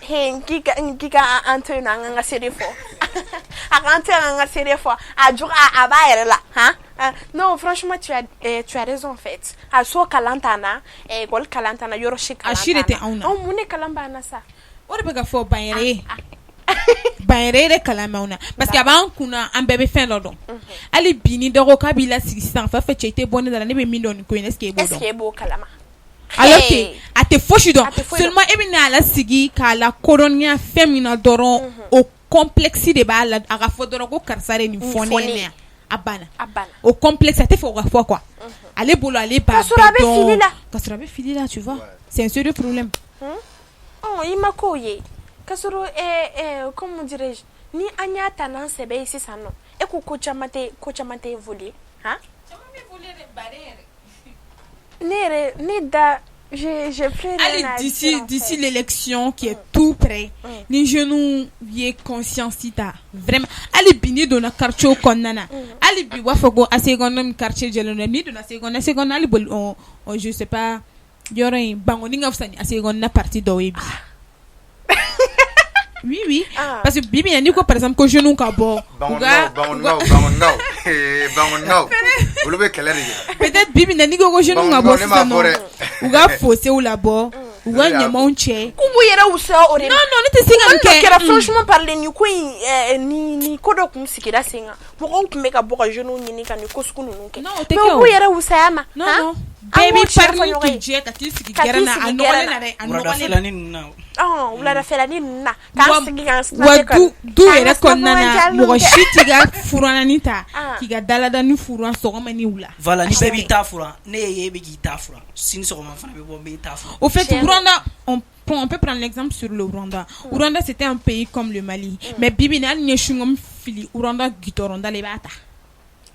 He, n k'i ka an to yen nɔ, an k'an ka seere fɔ. A k'an to yen, an ka seere fɔ. A jugu a b'a yɛrɛ la han. Ah, non, franchement, tu as raison, en fait. A so kalan t'an na, école kalan t'an na, yɔrɔ si kalan A si de t'an tɛ na. anw na. Anw mun de kalan b'an na sa? O de bɛ ka fɔ banyɛrɛ ye. Banyɛrɛ ye de kalan b'anw na, parce que a b'an kunna, an bɛɛ bɛ fɛn dɔ dɔn. Hali bi ni dɔ ko k'a b'i lasigi sisan, fɛn fɛn cɛ, i tɛ bɔ ne da la, ne bɛ min dɔn nin ko in na, est ce que e b'o Est ce dɔn? que e b'o kalama? Alors que Hey. a tɛ fosi dɔn. A tɛ foyi dɔn. Seulement e bɛ n'a lasigi k'a la kodɔnniya fɛn min na dɔrɔn, o complexe de b'a la. A ka fɔ dɔrɔn ko karisa de nin Nin fɔ ne fɔ ne ɲɛna ye. yan, a banna. A banna. O complexe, a tɛ fɛ o ka fɔ quoi. Ale bolo, ale b'a K'a sɔrɔ a bɛɛ bɛ fili dɔn. la. K'a sɔrɔ a bɛ fili la, tu vois, c'est un sérieux problème. Ɔ, i ma k'o ye k'a sɔrɔ comment dirais-je, ni an y'a ta n'an sɛbɛ ye sisan nɔ, e ko ko caman tɛ évoluer han. Ne yɛrɛ ne da, j'ai plus rien Allez, à d'ici dire, en d'ici fait. L'élection qui est tout près, ni jeunes ye conscience ta vraiment. Hali bi n'i donna quartier kɔnɔna na, hali bi u b'a fɔ ko ACI kɔnɔna min quartier jɛlen don, n'i donna ACI kɔnɔna, ACI kɔnɔna hali boli je sais pas, yɔrɔ in Bankoni ka fisa ni ACI kɔnɔna partie dɔw ye bi. Oui. Ah. Parce que bi bi in na, n'i ko par exemple ko jeunes ka bɔ u ka Bangonikaw, Bangonikaw, Bangonikaw, Bangonikaw, olu bɛ kɛlɛ de kɛ. Peut-être bi bi in na, n'i ko ko jeunes ka bɔ Bangonikaw, ne m'a sisan fɔ nɔ, dɛ. U ka fossew labɔ, u ka Ne y'a ɲamanw cɛ. K'u b'u yɛrɛ wusaya o de ma. Non, ne tɛ se ka nin Kuma dɔ kɛ. kɛra, franchement parler, nin ko in ni ko dɔ kun sigira sen kan, mɔgɔw tun bɛ ka bɔ ka jeunes ɲini ka nin ko sugu ninnu kɛ. Non, o tɛ Mais kɛ u o. b'u yɛrɛ wusaya ma. Non, han? non. An Bɛɛ b'o b'i tiɲɛ fɔ parni ɲɔgɔn k'i ye. jɛ ka t'i sigi Ka t'i gɛrɛn na, a sigi nɔgɔlen gɛrɛn na na. dɛ, a nɔgɔlen. Wuladafɛlanin ninnu na. Ɔn, wuladafɛlanin ninnu na k'an sigi k'an Wa snapper du k'an yɛrɛ ka kɔnɔna na, snapper mɔgɔ kɛ. si t'i ka furanani ta Ah. k'i ka daladani furan sɔgɔma ni wula. Voilà, ni bɛɛ b'i Jamais. ta furan, ne ye e bɛ k'i ta furan, sini sɔgɔma fana bɛ bɔ n b'i ta furan. Au fait, Tiens. Rwanda, on peut prendre l'exemple sur le Rwanda. Rwanda, c'était un pays comme le Mali. Mais bibi na, hali ni ye chewing-gum fili Rwanda goudron da la, i b'a ta.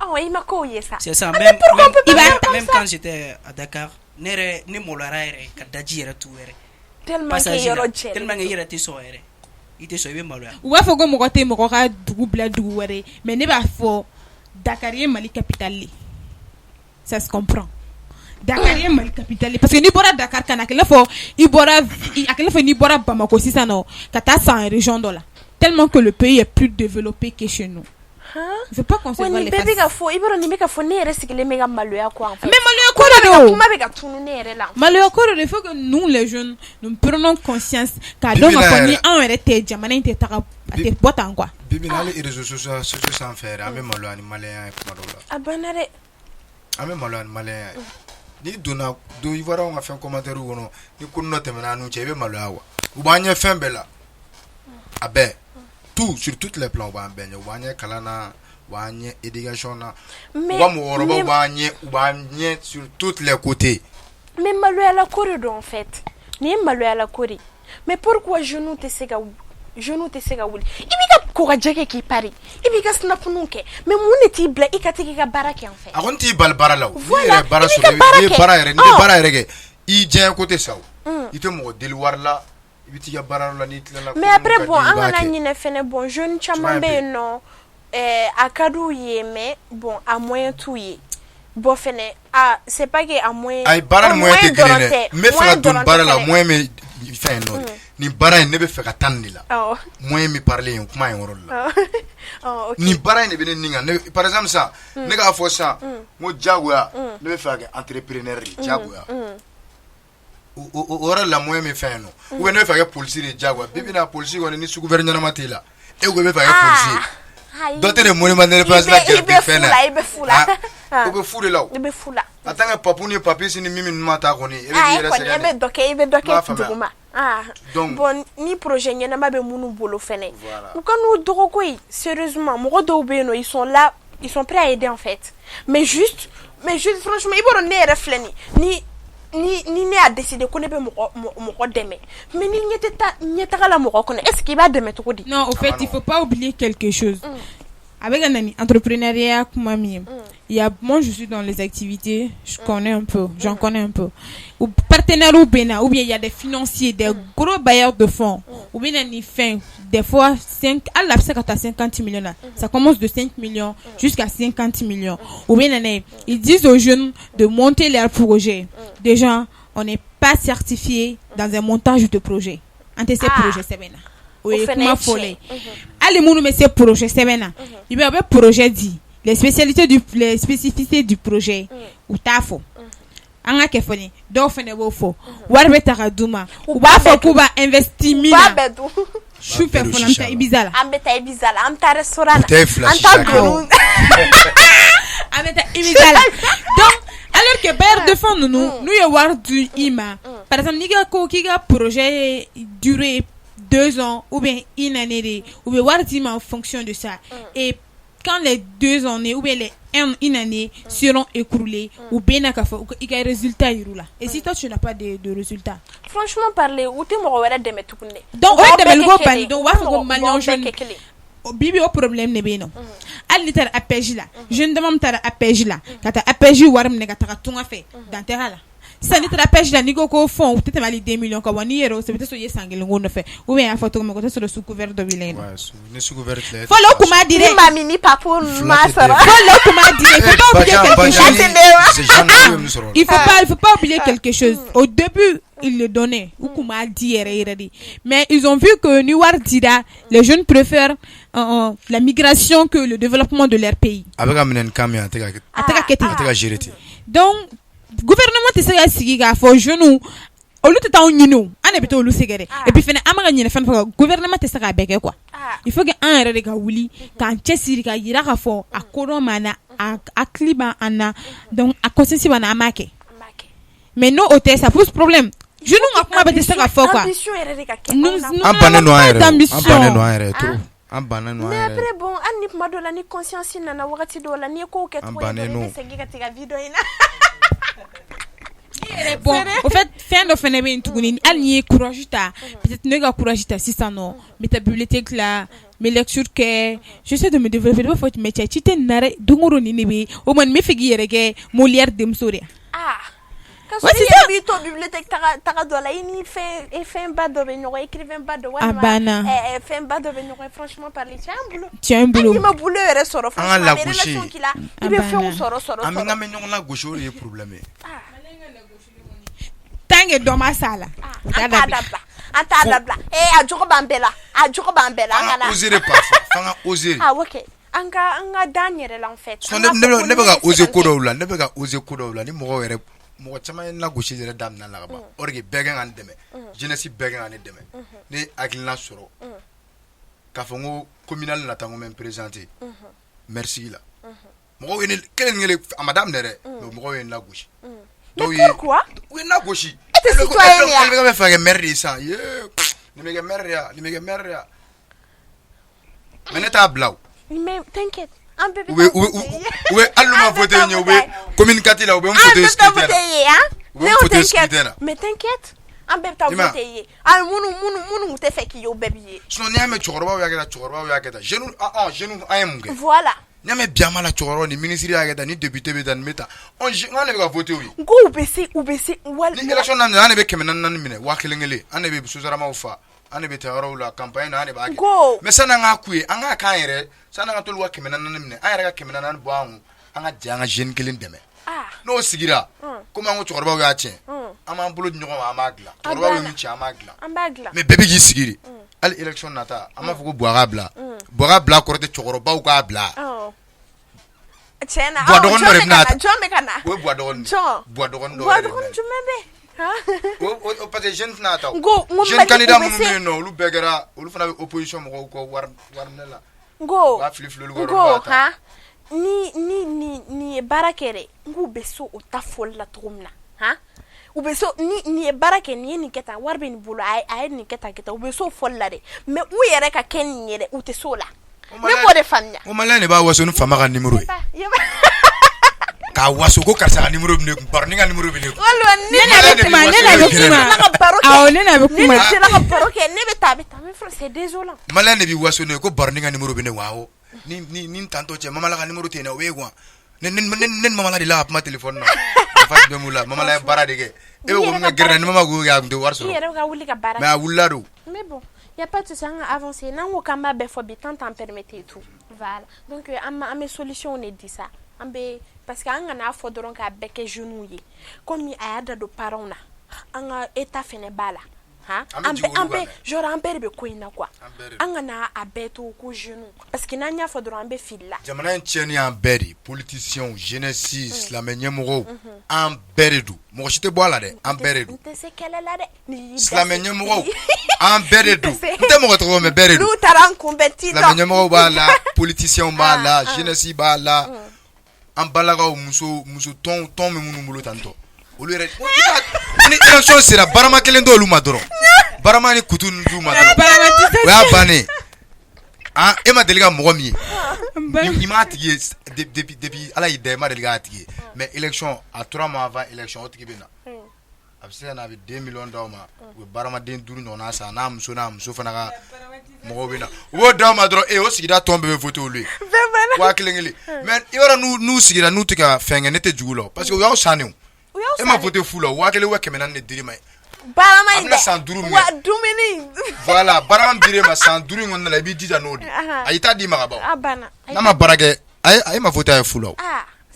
Ɔn, i ma k'o ye sa. C'est ça, Ah, mais même, pourquoi on même, peut pas Il va faire comme même ça? quand j'étais à Dakar, ne yɛrɛ ne maloyara yɛrɛ ka daji yɛrɛ tu yɛrɛ. Tellement que Passage la, yɔrɔ jɛlen tellement que i don. yɛrɛ tɛ sɔn yɛrɛ. I tɛ sɔn, i bɛ maloya. U b'a fɔ ko mɔgɔ tɛ mɔgɔ ka dugu bila dugu wɛrɛ ye, mais ne b'a fɔ Dakar ye Mali capitale ye. Ça se comprend. Dakar ye Mali capitale ye parce que n'i bɔra Dakar ka na, a kɛ i n'a fɔ i bɔra a kɛ i n'a fɔ n'i bɔra Bamako sisan nɔ ka taa san région dɔ la, tellement que le pays est plus développé que chez nous. Il faut pas qu'on se Wa voile nin les bɛɛ bɛ faces. ka fɔ, i b'a dɔn nin bɛ ka fɔ, ne yɛrɛ sigilen bɛ ka maloya quoi, en fait. Mais maloya ko de don. Kuma bɛ ka tunu ne yɛrɛ la. Maloya ko de don. Il faut que nous les jeunes, nous prenons conscience k'a Bi dɔn bi k'a in na fɔ ni yɛrɛ. anw yɛrɛ tɛ, jamana in tɛ taga, a tɛ bɔ tan quoi. Bi bi in na, hali réseaux sociaux sanfɛ yɛrɛ, an bɛ maloya ni maliyɛnya ye kuma dɔw la. A banna dɛ. An bɛ maloya ni maliyɛnya ye. N'i donna don Ivoirien ka fɛn commentaire kɔnɔ, ni ko dɔ tɛmɛna an n'u cɛ, i bɛ maloya quoi. U b'an ɲɛ fɛn bɛɛ la, a bɛɛ, tout, sur tous les plans, u b'an bɛɛ ɲɛ, u b'an ɲɛ kalan na. U b'an ɲɛ éducation na, u ka mɔgɔkɔrɔbaw b'an ɲɛ, u b'an ɲɛ sur toutes les côtés. Mais maloyala ko de don en fait, nin ye maloyala ko de. Mais pourquoi jeunes tɛ se ka, jeunes tɛ se ka wuli? I b'i ka kokajɛ kɛ k'i pari, i b'i ka snapninw kɛ, mais mun de t'i bila i ka t'i ka baara kɛ en fait? A kɔni t'i bali baara la o. Voilà, n'i yɛrɛ ye baara sɔrɔ, n'i ye baara yɛrɛ, n'i ye baara yɛrɛ kɛ, i diya ko tɛ sa o. I tɛ mɔgɔ deli wari la, i bɛ t'i ka baara la, n'i tilala. Mais après bon, an kana ɲinɛ fɛnɛ, bon, jeune caman bɛ yen nɔ, a ka d'u ye, mais bon, a moyen t'u ye. Bon fɛnɛ, ah, c'est pas que a moyen. Ayi, baara ni moyen tɛ kelen dɛ. N bɛ fɛ ka don baara la, moyen bɛ fɛn in nɔ de. Nin baara in, ne bɛ fɛ ka taa nin de la. Moyen bɛ parler yen, kuma in yɔrɔ de la. Nin baara in de bɛ ne nin kan. Par exemple sisan, ne k'a fɔ sisan n ko diyagoya ne bɛ fɛ ka kɛ entrepreneur de ye, diyagoya. O yɔrɔ la, moyen bɛ fɛn yen nɔ. Ou bien ne bɛ fɛ ka kɛ polisi de ye, diyagoya. Bi bi in na, polisi kɔni, ni sous couvert ɲɛnama t'e la, e ko i bɛ fɛ ka kɛ polisi ye. Dɔ tɛ de monument d'indépendance la gɛrɛ fɛn na. I bɛ fu la. O bɛ fu de la o. I bɛ fu la. En tant que papu ni papisi ni mimi ninnu ma taa kɔni, e bɛ k'i yɛrɛ sɛgɛn. E bɛ dɔ kɛ, i bɛ dɔ kɛ duguma. Donc bon, ni projet ɲɛnama bɛ minnu bolo fɛnɛ, u ka n'u dɔgɔ koyi. Sérieusement, mɔgɔ dɔw bɛ yen nɔ, ils sont là, ils sont prêts à aider en fait. Mais juste franchement, i b'a dɔn, ne yɛrɛ filɛ nin ni ne y'a décidé ko ne bɛ mɔgɔ mɔgɔ dɛmɛ, mais ni ɲɛ tɛ taa ɲɛtaga la mɔgɔ kɔnɔ, est ce que i b'a dɛmɛ cogo di? Non, au fait, il faut pas oublier quelque chose. Avec un ami entrepreneuriat kuma min ye, il y a, moi je suis dans les activités, je connais un peu, j'en connais un peu. Ou partenaires ou bien, ou bien il y a des financiers, des gros bailleurs de fonds, ou bien ni fin, des fois 5, à la 50 millions là. Ça commence de 5 millions jusqu'à 50 millions. Ou bien ils disent aux jeunes de monter leur projet. Déjà, on n'est pas certifié dans un montage de projet. An tɛ se projet sɛbɛn na. O ye kuma fɔlɔ ye. Hali minnu bɛ se projet sɛbɛn na, i b'a ye, u bɛ projet di, les spécialités du, les spécificités du projet, u t'a fɔ. An ka kɛ fɔlɔ, dɔw fana b'o fɔ, wari bɛ ta ka d'u ma, u b'a fɔ k'u b'a investi min na, su fɛ fɔlɔ, an bɛ taa Ibiza la. An bɛ taa Ibiza la, an bɛ taa restaurant na, an t'a don. An bɛ taa Ibiza la. Donc alors que bailleur de fonds ninnu, n'u ye wari di i ma, par exemple n'i ka ko k'i ka projet ye durée 2 ans ou bien une année de, u bɛ wari d'i ma en fonction de ça. Et quand les 2 années ou bien les une année seront écoulées, u bɛ na k'a fɔ i ka résultat yir'u la. Et si toi tu n'as pas de résultat? Franchement parler, u tɛ mɔgɔ wɛrɛ dɛmɛ tuguni dɛ. Donc o ye dɛmɛli ko banni. Donc u b'a fɔ ko malien jeune bi bi, o problème de bɛ yen nɔ. Hali n'i taara APEJ la, jeune dama min taara APEJ la ka taa APEJ wari minɛ ka taga tunga fɛ, dan tɛ a la. Sisan n'i taara APEJ la, n'i ko ko fonds, u tɛ tɛmɛ hali 2 millions kan. Wa n'i yɛrɛ o sɔrɔ, i bɛ taa sɔrɔ i ye san kelen ko nɔfɛ, ou bien a y'a fɔ cogo min, o tɛ sɔrɔ sous couvert dɔ b'i la yen nɔ. Ni sous couvert tɛ. Fɔlɔ, o tun b'a di dɛ. Ni mami ni papu ninnu m'a sɔrɔ. Fɔlɔ, o tun b'a di dɛ. Il faut pas oublier quelque chose. Il faut pas oublier quelque chose. Au début, ils le donnaient. U tun b'a di yɛrɛ yɛrɛ de. Mais ils ont vu que ni wari dira, les jeunes préfèrent la migration que le développement de leur pays. A bɛ ka minɛ ni kan min ye, a tɛ ka kɛ. A tɛ ka kɛ ten. A tɛ ka gérer ten. Donc gouvernement tɛ se ka sigi k'a fɔ jeunes olu tɛ taa anw ɲini o, an de bɛ taa olu sɛgɛrɛ. Et puis fɛnɛ, an bɛ ka ɲinɛ fɛn fɛn kɔ, gouvernement tɛ se k'a bɛɛ kɛ quoi. Il faut que an yɛrɛ de ka wuli k'an cɛsiri ka yira k'a fɔ a kodɔn b'an na, a hakili b'an na, donc a conscience b'an na, an b'a kɛ. Mais n'o o tɛ, ça pose problème. Jeunes ka kuma bɛɛ tɛ se ka fɔ quoi. Ambition yɛrɛ de ka kɛ. Nous An bannen don an yɛrɛ, n'avons an pas bannen don d'ambition. An yɛrɛ trop, an bannen don an Mais yɛrɛ. après bon, hali ni kuma dɔ la ni conscience nana, wagati dɔw la n'i ye kow kɛ An cogo ye bannen dɔrɔn, i don. bɛ segin ka t'i ka vie dɔ in na. Bon, au fait, fɛn dɔ fɛnɛ bɛ yen tuguni, hali n'i ye courage ta, peut-être ne ka courage ta sisan nɔ, n bɛ taa bibliothèque la, n bɛ lecture kɛ, j'essaie de me développer. I b'a fɔ mais cɛ ci tɛ nin na dɛ, don o don nin de bɛ yen. O tuma nin bɛ fɛ k'i yɛrɛ kɛ Molière denmuso de ye. Ah, ka Ouais, sɔrɔ i c'est yɛrɛ ça. b'i to bibliothèque taga dɔ la, i ni fɛn fɛnba dɔ bɛ ɲɔgɔn, écrivain ba dɔ A walima banna. Fɛnba dɔ bɛ ɲɔgɔn ye. Franchement parler, cɛ y'an bolo. Tiɲɛ bolo. Hali n'i ma boulot yɛrɛ sɔrɔ, An ka franchement, a bɛ lagosi. relation k'i la, i A bɛ fɛnw banna. sɔrɔ An bɛ sɔrɔ. an bɛ ɲɔgɔn lagosi, o de ye problème ye. Tant que dɔ ma s'a la, u t'a An t'a dabila. dabila, an t'a dabila. Eh, a jogo b'an bɛɛ la, a jogo b'an bɛɛ la, an F'an ka kana. oser de parfois, f'an ka oser. Ah ok, an ka d'an yɛrɛ la en fait. Sinon ne bɛ ka oser ko dɔw la, ne bɛ ka oser ko dɔw la ni mɔgɔw yɛrɛ, mɔgɔ caman ye n lagosi yɛrɛ daminɛ la ka ban. Or que bɛɛ kan ka n dɛmɛ, jeunesse bɛɛ kan ka ne dɛmɛ. Ne ye hakilina sɔrɔ k'a fɔ n ko communal nata, n ko n bɛ n présenter maire sigi la, mɔgɔw ye ne kelen kelen, a ma daminɛ dɛ, mais mɔgɔw ye n lagosi. Mais Dɔw ye pourquoi? U ye n lagosi. E tɛ citoyen de ye wa? E bɛ fɛ ka kɛ maire de ye sisan ye, nin bɛ kɛ maire de ye, nin bɛ kɛ maire de ye, mais ne t'a bila o. Mais t'inquiète, an An bɛɛ bɛ u bɛ hali n'u ma voter n ye, u bɛ commune 4 la, u bɛ n photo ye scrutin na. U bɛ n photo ye scrutin na. Mais t'inquiète, an bɛɛ bɛ taa voter i ye. Hali minnu tɛ fɛ k'i ye, o bɛɛ b'i ye. Sinon n'i y'a mɛn cɛkɔrɔbaw y'a kɛ tan, cɛkɔrɔbaw y'a kɛ tan, jeunes, jeunes, an ye mun kɛ? Voilà. N'i y'a mɛn bi an b'a la cɛkɔrɔbaw ni ministre y'a kɛ tan, ni député bɛ tan, nin bɛ tan, an de bɛ ka voter u ye. N ko u bɛ se, u bɛ se wali. Ni élection daminɛna, an de bɛ 400 400 minɛ, 1000 kelen, an de bɛ sosaramaw fa, an de bɛ taa yɔrɔw la campagne na, an de b'a kɛ. Ko mais sani an k'a k'u ye, an k'a k'an yɛrɛ, sani an ka t'olu ka 400 400 minɛ, an yɛrɛ ka 400 400 bɔ an kun, an ka jɛ an ka jeune kelen dɛmɛ. N'o sigira, komi an ko cɛkɔrɔbaw y'a tiɲɛ, an b'an bolo di ɲɔgɔn ma, an b'a dilan. Cɛkɔrɔbaw ye min tiɲɛ, an b'a dilan. An b'a dilan. Mais bɛɛ bɛ k'i sigi de. Hali élection nata, an b'a fɔ ko Buwa k'a bila. Buwa k'a bila kɔrɔ tɛ cɛkɔrɔbaw k'a bila. Tiɲɛ na. Buwa dɔgɔnin dɔ de bɛna ta. Jɔn bɛ ka na? O ye Buwa dɔgɔnin de ye. Jɔn? Buwa dɔgɔnin dɔ Buwa yɛrɛ de dɔgɔnin bɛna. jumɛn bɛ? O parce que jeune tɛna ta o. N ko jeune candidat minnu bɛ yen nɔ, olu bɛɛ kɛra, olu fana bɛ opposition mɔgɔw kɔ wari minɛ la. N ko U b'a fili fili olu n kɔrɔ, olu ko b'a ta. han, ni nin ye baara kɛ dɛ, n k'u bɛ se o ta fɔli la cogo min na, han, u bɛ se ni nin ye baara kɛ, nin ye nin kɛ tan, wari bɛ nin bolo, a ye nin kɛ tan, kɛ tan, u bɛ se o fɔli la dɛ, mais u yɛrɛ ka kɛ nin ye dɛ, u tɛ se o la. Ne b'o de faamuya. Ko malien de b'a waso ni faama ka numéro ye. K'a waso ko karisa ka numéro bɛ ne kun, baroni ka numéro bɛ ne kun. Walima ne n'a bɛ kuma, ne n'a bɛ kuma. Awɔ, ne n'a bɛ kuma. Ne sera ka baro kɛ, ne bɛ taa, a bɛ taa, mais c'est désolant. Malien de b'i waso n'o ye ko baroni ka numéro bɛ ne kun, awɔ. Ni tantɔ cɛ, Mamala ka numéro tɛ yen nɔ, o bɛ e kun wa? Ne ni Mamala de la ka kuma téléphone na. Nafa jumɛn b'o la? Mamala ye baara de kɛ. E bɛ ko min kɛ gɛrɛn na, ni Mama ko k'o kɛ, a tun tɛ wari sɔrɔ. I yɛrɛ bɛ ka wuli ka baara kɛ. Mais a wulila don. Mais bon, y a pas de souci, an ka avancer. N'an ko k'an b'a bɛɛ fɔ bi, temps t'an permettre et tout. Voilà. Donc an bɛ solution de di sa. An bɛ, parce que an kana fɔ dɔrɔn k'a bɛɛ kɛ jeunes ye. Comme a y'a da don parents na, an ka état fɛnɛ b'a la. Han, an bɛɛ genre an bɛɛ de bɛ ko in na quoi. An kana a bɛɛ to ko jeunes, parce que n'an y'a fɔ dɔrɔn an bɛ fili la. Jamana in tiɲɛni y'an bɛɛ de ye, politiciens, jeunesse, silamɛ ɲɛmɔgɔw, an bɛɛ de don. Mɔgɔ si tɛ bɔ a la dɛ, an bɛɛ de don. N tɛ se kɛlɛ la dɛ. Silamɛ ɲɛmɔgɔw, an bɛɛ de don. N tɛ mɔgɔ tɔgɔ mais bɛɛ de don. N'u taara an kunbɛn ti dɔn. Silamɛ ɲɛmɔgɔw b'a la, politiciens b'a la, jeunesse b'a la. An balakaw, muso muso tɔn tɔn bɛ minnu bolo tantɔ, olu yɛrɛ, ni élection sera, barama kelen d'olu ma dɔrɔn, barama ni kutu ninnu d'u ma dɔrɔn, o y'a bannen. Ah, e ma deli ka mɔgɔ min ye, i m'a tigi ye depuis Ala y'i da, i ma deli k'a tigi ye, mais élection à 3 mois avant élection, o tigi bɛ na. A bɛ se ka na, a bɛ 2 millions d'aw ma, u bɛ baramaden 5 ɲɔgɔnna san, n'a muso n'a muso fana ka mɔgɔw bɛ na, u b'o d'aw ma dɔrɔn, o sigida tɔn bɛɛ bɛ voter olu ye 1000 kelen. Mais i b'a dɔn, n'u sigira, n'u tɛ ka fɛn kɛ, ne tɛ jigin u la, parce que u y'aw san de, e ma voter fu la, 1000 wa 400 de dir'i ma. Barama in dɛ, a bɛna san 5 min kɛ, wa dumuni, voilà, barama min dir'e ma san 5 in kɔnɔna la, i b'i jija n'o de ye, a y'i ta d'i ma ka ban, a banna, n'a ma baara kɛ, a ye ma voter a ye fu la.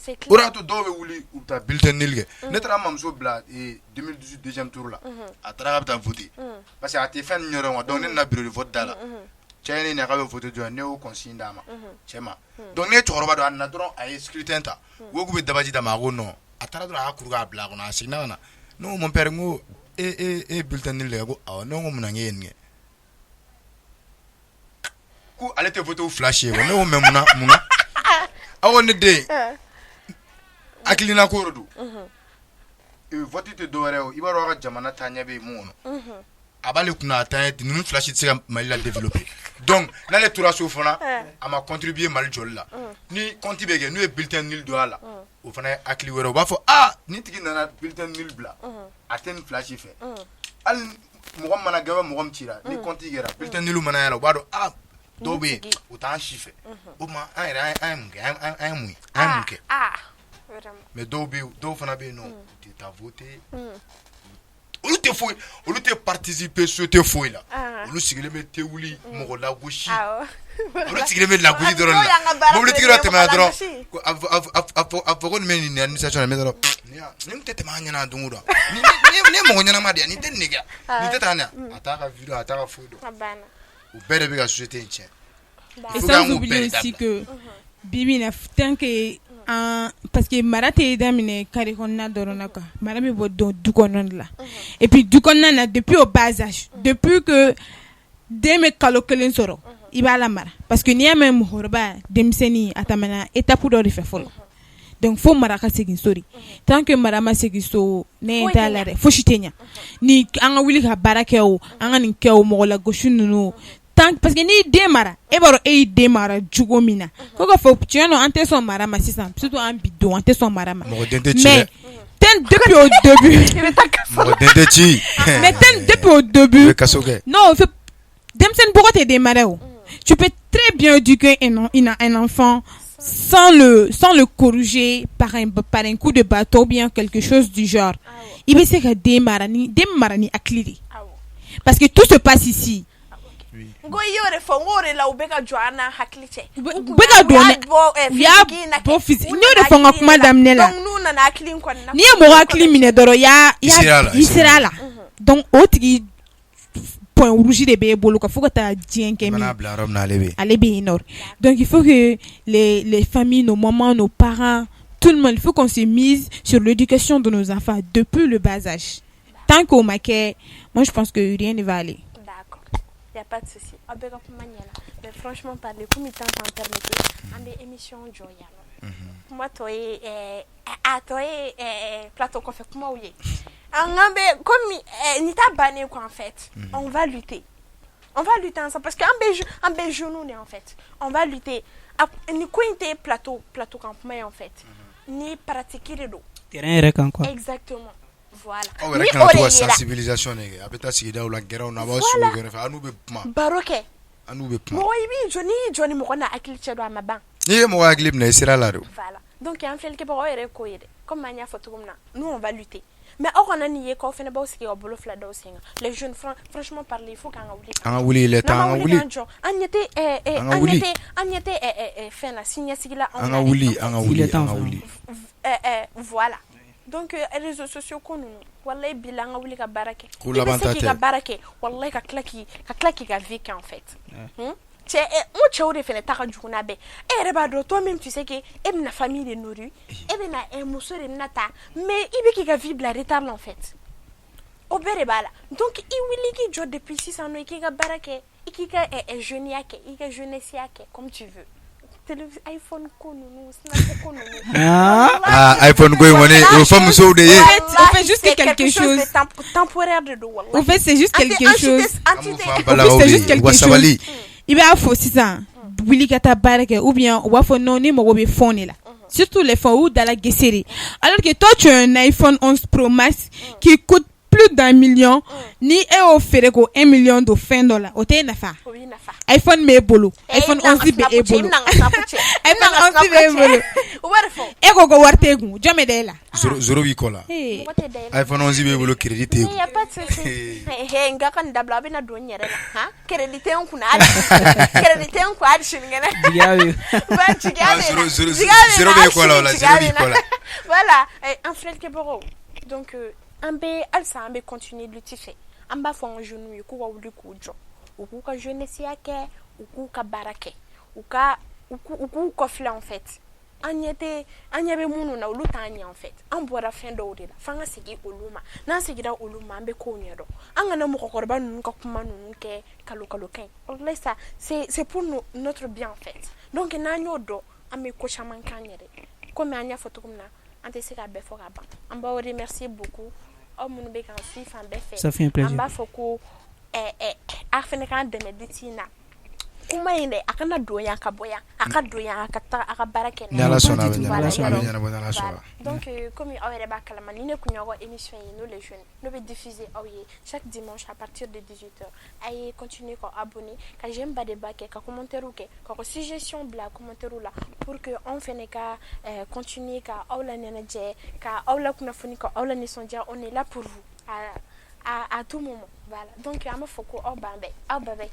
C'est O de y'a to dɔw bɛ wuli, u bɛ taa bulletin nul kɛ. Ne taara n mamuso bila 2018 deuxième tour la, a taara k'a bɛ taa voter, parce que a tɛ fɛn ninnu ɲɛdɔn quoi. Donc ne nana bureau de vote da la, cɛ ye ne ɲininka k'a bɛ voter jɔn ye, ne y'o consigne d'a ma, cɛ ma. Donc ne ye cɛkɔrɔba dɔn, a nana dɔrɔn, a ye scrutin ta, u ko k'u bɛ dabaji d'a ma, a ko non, a taara dɔrɔn, a y'a kuru k'a bila a kɔnɔ, a seginna ka na. Ne ko mon père, n ko e e bulletin nul de kɛ? Ko awɔ. Ne ko mun na k'e ye nin kɛ? Ko ale tɛ voter u fila si ye. Ne ko mais munna, munna? Aw ko ne den, hakilina ko de don, vote tɛ dɔwɛrɛ ye, i b'a dɔn, aw ka jamana taaɲɛ bɛ mun kɔnɔ, a b'ale kunna, a taaɲɛ, ninnu fila si tɛ se ka Mali la développer. Donc n'ale tora so fana, a ma contribuer Mali jɔli la. Ni compte bɛ kɛ, n'u ye bulletin nul don a la, o fana ye hakili wɛrɛ, u b'a fɔ aa, nin tigi nana bulletin nul bila, a tɛ nin fila si fɛ. Hali mɔgɔ mana gɛn, mɔgɔ min cira, ni compte kɛra, bulletin nul mana y'a la, u b'a dɔn aa, dɔw bɛ yen, u t'an si fɛ. O tuma an yɛrɛ, an ye mun kɛ? An ye mun ye? An ye mun kɛ? Mais dɔw bɛ yen, dɔw fana bɛ yen nɔ, u tɛ taa voter, olu tɛ foyi, olu tɛ participer société foyi la. Olu sigilen bɛ te wuli, mɔgɔ lagosi, olu sigilen bɛ lagosi dɔrɔn de la. Mobilitigi dɔ tɛmɛna dɔrɔn, a fɔ ko nin bɛ nin administration na, dɔrɔn nin tɛ tɛmɛ an ɲɛna don o don. Nin ye mɔgɔ ɲɛnama de ye, nin tɛ nin kɛ, nin tɛ taa nin, a t'a ka vie dɔn, a t'a ka foyi dɔn. U bɛɛ de bɛ ka société in tiɲɛ. Et sans oublier aussi que bi bi in na, tant que an, parce que mara tɛ daminɛ carré kɔnɔna dɔrɔn na quoi, mara bɛ bɔ du kɔnɔna de la. Et puis du kɔnɔna na, depuis au bas âge, depuis que den bɛ kalo 1 sɔrɔ, i b'a la mara, parce que n'i y'a mɛn mɔgɔkɔrɔba, denmisɛnnin, a tɛmɛna étape dɔ de fɛ fɔlɔ. Donc fo mara ka segin so de. Tant que mara ma segin so, ne ɲɛ t'a la dɛ, fosi tɛ ɲɛ. Ni an ka wuli ka baara kɛ, o an ka nin kɛ, o mɔgɔ lagosi ninnu. Tant parce que n'i y'i den mara e b'a dɔn e y'i den mara cogo min na ko ka fɔ tiɲɛ don an tɛ sɔn mara ma sisan surtout an bi denw an tɛ sɔn mara ma Mɔgɔ den tɛ ci dɛ. Mais ten depuis au début Mɔgɔ den tɛ ci. Mais ten depuis au début I bɛ kaso kɛ. Non, denmisɛnnin bɔgɔ tɛ den mara o. Tu peux très bien éduquer un enfant sans le corriger par un coup de bâton ou bien quelque chose du genre. I bɛ se ka den mara ni den mara ni hakili de, parce que tout se passe ici. N ko i y'o de fɔ, n k'o de la u bɛ ka jɔ an n'an hakili cɛ. U bɛ ka don dɛ, u y'a bɔ physique. N y'o de fɔ n ka kuma daminɛ la. Donc n'u nana hakili in kɔni na. N'i ye mɔgɔ hakili minɛ dɔrɔn, i I sera a la. I sera a la. Donc o tigi, point rouge de b'e bolo ka fo ka taa diɲɛ kɛ I min mana bila yɔrɔ min na, ale bɛ yen. Ale bɛ yen nɔ. Donc il faut que les familles, nos mamans, nos parents, tout le monde, il faut qu'on se mise sur l'éducation de nos enfants depuis le bas âge. Tant qu'o ma kɛ, moi je pense que rien ne va aller. D'accord, y a pas de souci. Aw bɛɛ ka kuma ɲɛna, mais franchement parler, komi temps t'an permettre, an bɛ émission jɔ yan nɔ. Kuma tɔ ye a tɔ ye plateau kɔfɛ kumaw ye. An k'an bɛ komi nin t'a bannen quoi. En fait, on va lutter, on va lutter ensemble, parce que an bɛ jeunes de. En fait, on va lutter. Nin ko in tɛ plateau kan kuma ye, en fait, ni pratique de don. Terrain yɛrɛ kan quoi. Exactement, voilà. Aw yɛrɛ Ni kan o ka to de ka yera sensibilisation de kɛ. A bɛ taa sigidaw la, gɛrɛnw na, a b'aw sigi u kɛrɛfɛ, a n'u bɛ kuma. Baro kɛ. A n'u bɛ kuma. Mɔgɔ i b'i jɔ, n'i y'i jɔ ni mɔgɔ n'a hakili cɛ don, a ma ban. N'i ye mɔgɔ hakili minɛ, i sera a la de. Voilà. Donc an filɛlikɛbagaw yɛrɛ ko ye dɛ, comme an y'a fɔ cogo min na, nous on va lutter, mais aw kana nin ye k'aw fana b'aw sigi ka bolo fila d'aw sen kan. Les jeunes, franchement parler, il faut k'an ka wuli. An ka wuli, il est temps N'an an ma ka wuli wuli. k'an jɔ, an ɲɛ tɛ An ka an wuli. ɲɛ tɛ an ɲɛ tɛ fɛn na, siniɲɛsigi la anw An na ka dɛ. wuli, an ka Il est wuli, an temps ka fana. wuli. Voilà. Donc réseaux sociaux ko ninnu, wallahi bila, an ka wuli ka baara kɛ. Ko I bɛ laban se ta k'i tɛ. ka baara kɛ, wallahi, ka tila k'i ka vie kɛ, en fait. Cɛ n ko cɛw de fɛnɛ ta ka jugu n'a bɛɛ. E yɛrɛ b'a dɔn, toi même tu sais que e bɛna famille de nourrir, e bɛna muso de bɛna ta, mais i bɛ k'i ka vie bila retard la, en fait. O bɛɛ de b'a la. Donc i wuli k'i jɔ depuis sisan nɔ, i k'i ka baara kɛ, i k'i ka jeuneya kɛ, i ka jeunesse ya kɛ comme tu veux. iPhone ko ninnu, Snap ko ninnu. Ah, iPhone ko in kɔni, o bɛ fɔ musow de ye. En fait, juste C'est quelque chose. de temporaire de don, wallahi. Au fait, c'est juste An tɛ- quelque an si chose. an An si b'o tɛ fɔ an Au fait, balakaw c'est de juste ye, u quelque ka chose. sabali. I b'a fɔ sisan, wuli ka taa baara kɛ, ou bien u b'a fɔ non, ne mago bɛ fond de la. Surtout les fonds ou dans la gesserie. Alors que toi, tu as un iPhone 11 Pro Max qui coûte plus d'1 million. Ni e y'o feere ko 1 million don fɛn dɔ la, o t'e nafa. O b'i nafa. iPhone b'e bolo. Eh, iPhone i bɛna n ka 11 bɛ e Snap cɛ, i bolo. bɛna n ka Snap cɛ. I bɛna iPhone n ka 11 Snap b'e cɛ. bolo. O b'a de fɔ. E ko ko wari t'e kun, jɔn bɛ da e la? Zéro zéro b'i kɔ la. Hey. Mɔgɔ tɛ da e la. iPhone 11 b'e bolo, crédit t'e kun. Y a pas de souci. He, n ka nin dabila, a bɛna don n yɛrɛ la. Han, crédit tɛ n kunna hali, crédit tɛ n kun hali sinikɛnɛ. Jigiya bɛ Ba, jigiya Ah, bɛ zéro, n na. zéro, Jigiya bɛ n zéro na, b'e hali kɔ la o la, sini zéro jigiya b'i bɛ n kɔ la. na. Voilà, an filɛlikɛbagaw, donc an bɛ halisa, an bɛ continuer lutte fɛ. An b'a fɔ an ka jeunes ye k'u ka wuli k'u jɔ, u k'u ka jeunesse ya kɛ, u k'u ka baara kɛ, u ka u k'u kɔfilɛ, en fait. An ɲɛ tɛ, an ɲɛ bɛ minnu na, olu t'an ɲɛ, en fait. An bɔra fɛn dɔw de la, f'an ka segin olu ma. N'an seginna olu ma, an bɛ kow ɲɛdɔn. An kana mɔgɔkɔrɔba ninnu ka kuma ninnu kɛ kalo kalo kan ye. Wallahi, ça c'est pour nous, notre bien, en fait. Donc n'an y'o dɔn, an bɛ ko caman k'an yɛrɛ. Komi an y'a fɔ cogo min na, an tɛ se k'a bɛɛ fɔ ka ban. An b'aw remercier beaucoup, aw minnu bɛ k'an suivre fan bɛɛ fɛ. Ça fait un plaisir. An b'a fɔ ko a fana k'an dɛmɛ lutte in na. Kuma in dɛ, a kana don yan ka bɔ yan, a ka don yan, a ka taa a ka baara kɛ. Ni Ala sɔnna, a bɛ Ni Ala ɲɛnabɔ, a bɛ sɔnna. ɲɛnabɔ ni Ala sɔnna. Voilà. Donc, comme aw yɛrɛ b'a kalama, ni ne kun y'aw ka émission ye, nous les jeunes, n'o bɛ diffuser aw ye chaque dimanche à partir de 18h. A ye continuer ka abonner, ka j'aime ba de ba kɛ, ka commentaire kɛ, ka ka suggestion bila commentaire la, pour que anw fɛnɛ ka continuer ka aw la ɲɛnajɛ, ka aw la kunnafoni, ka aw la nisɔndiya. On est là pour vous à tout moment. Voilà. Donc an b'a fɔ ko aw b'an bɛn, aw bye bye.